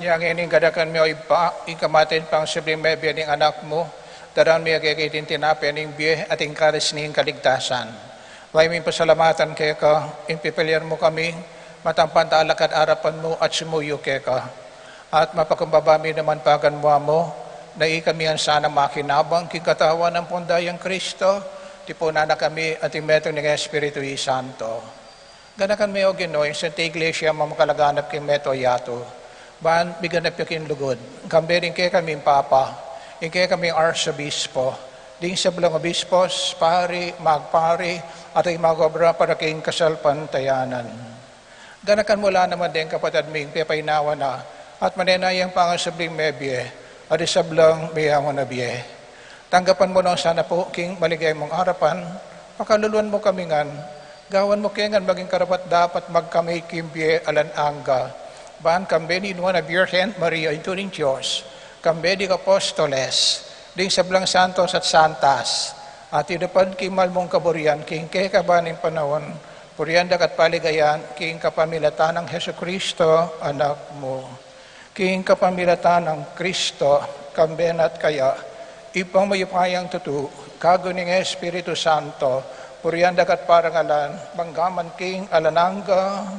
Inya ngeni ganakan mi, o Ibpa, ing kamatayan at pangasubling mebie ning Anak mu, daran mi keka iting tinape ning bie at ing kalis ning kaligtasan. Bayu ming pasalamatan keka ing pipilian mu kami, matampan talakad arapan mu at sumuyu keka. At mapakumbaba mi naman paganwa mu, na ikami ngan sana makinabang king katawan ampong dayang Kristo, tipunan na kami at ing metung ning Espiritu Santo. Ganakan me, o Ginu, ing Santa Iglesia mung makalaganap king mabilug a yatu, ban miganap ya king lugud, kambe ning kekaming Papa, ing kekaming Arsobispo, ding sablang obispos, pari, magpari, at ding mag-obra para king kasalpantayanan. Ganakan mu la naman deng kapatad ming pepaynawa na at manenayang pangasubling mebie, at ding sablang meyangu na bie. Tanggapan mu no sana pu king maligaya mung arapan, pakaluluan mu kami ngan, gawan mu ke ngan maging karapat-dapat magkamit king bie alang angga, ban kambe ning Nuan a Birhen Maria, Indu ning Dios, kambe ding apostoles, ding sablang santos at santas, a tinupad king mal mung kaburian king kekaban ning panaun, purian da ka at paligayan king kapamilatan nang Jesucristo, Anak mu. King kapamilatan nang Kristo, kambe na at kaya, Ibpang mayupayang tutu, kaagum ning Espiritu Santo, purian da ka at parangalan, mangga man king alang angga.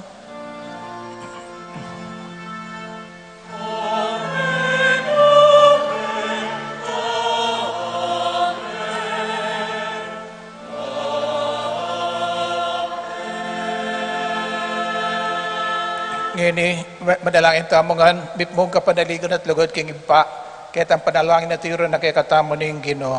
Ngeni, ma-, manalangin tamu ngan, mitmung kapanaligan at lugud king Ibpa, ketang panalangin a tiru na kekatamu ning Ginu.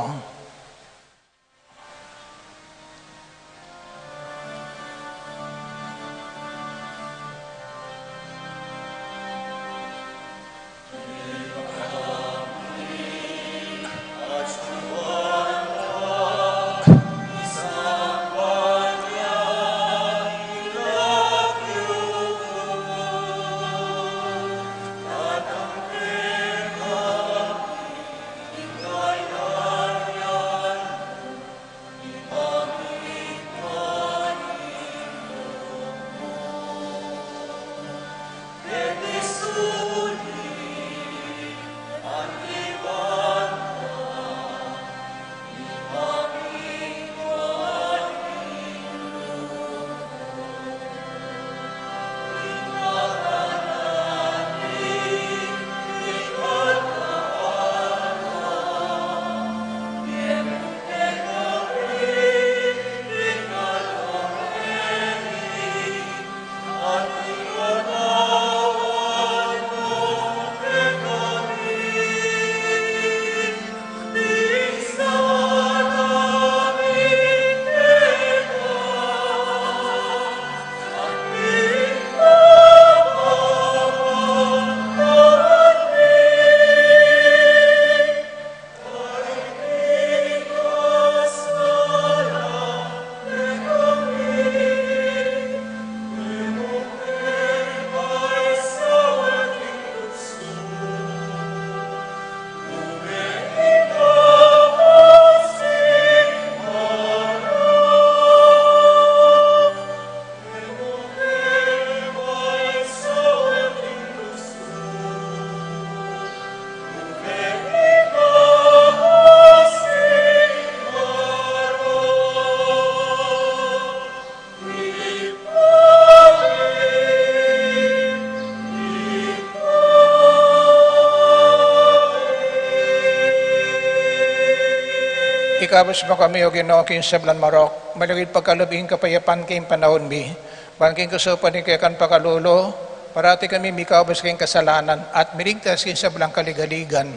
Ikabus mu kami, O Ginu, king sablang marok, malugud pagkalub ing kapayapan king panaun mi. Ban king kasupan ning kekang pakalulu, parati kami mikaubus king kasalanan, at miligtas king sablang kaligaligan.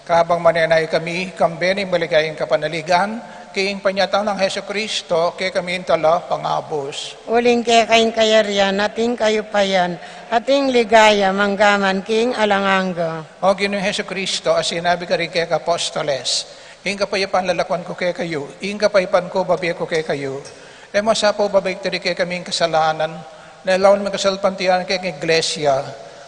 Kabang manenaya kami, kambe ning maligayang kapanaligan, king panyatang nang Jesucristo, kekami ing talapangabus. Uling keka ing kayarian, at ing kayupayan, at ing ligaya, mangga man king alang angga. O Ginu Jesucristo, a sinabi karing kekang apostoles, ing kapayapan lalakwan ku kekayu, ing kapayapan ku bibie ku kekayu. E mu sa paubabaikan ding kekaming kasalanan, lalu na ing kasalpantayanan ning Iglesia,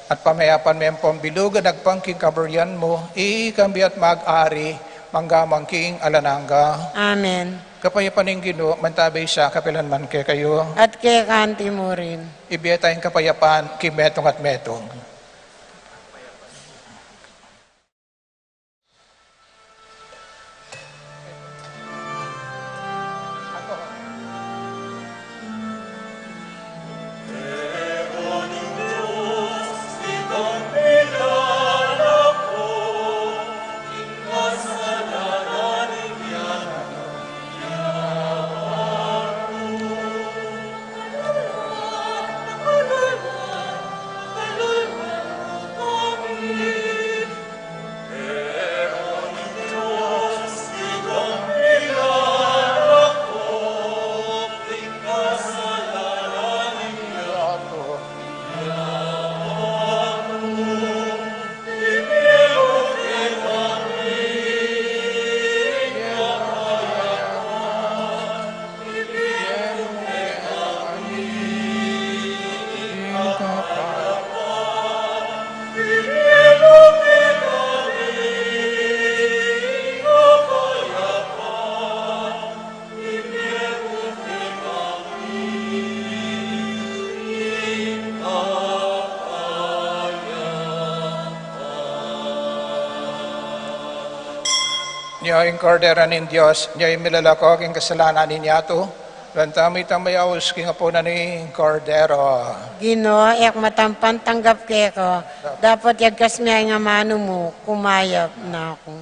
at pamayapan me ampong bilug a agpang king kaburian mu, ika kambe at mag-ari, mangga man king alang angga. Amen. Ing kapayapan ning Ginu, mantabi sa kapilan man kekayu. At keka naman murin. Ibie taya ing kapayapan, king metung at metung. Nia ing Kordero ning Dios, nia ing milalako king kasalanan ning yatu. Ban tamu itang mayaus king apunan ning Kordero. Ginu, e ku matampang tanggap keka, dapot yagkas mu ing amanu mu, kumayap na ku.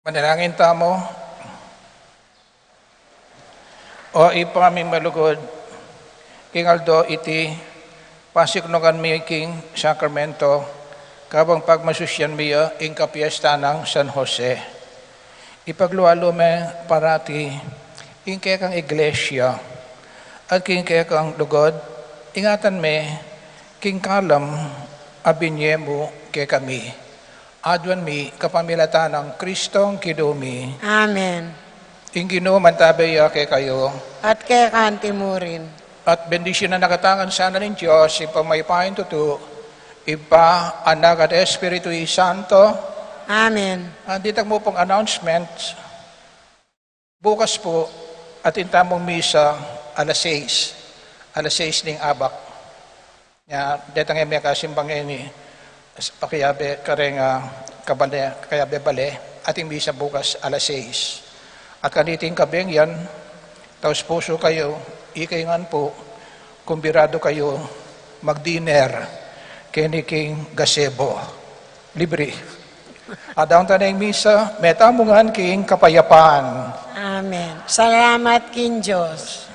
Manalangin tamu. O Ibpa ming malugud, king aldo iti, pasiknukan mi king sakramento, kabang pagmasusyan mi ya ing kapiestan nang San Jose. Ipaglualu me parati ing kekang iglesia at king kekang lugud, ingatan me king kalam a binie mu kekami. Aduan mi kapamilatan nang Kristong Ginu mi. Amen. Ing Ginu mantabe ya kekayu. At keka mu rin. At bendisyunan na katamu ngan sana ning Dios, Ibpa mayupayang tutu, Ibpa, Anak, at Espiritu Santo. Amen. Andita mu pung announcement. Bukas pu, atin tamung misa alas sais. Alas sais ning abak. Nya, detang e mekasimbang ini, pakiabe kareng, ah, kabale, kayabe bale, atin misa bukas alas sais. At kaniting kabeng yan, taus pusu kayu, ikay ngan pu, kumbidadu kayu mag-dinner keni king gazebo. Libre. Aduan ta neng misa, meta mu ngan king kapayapan. Amen. Salamat king Dios.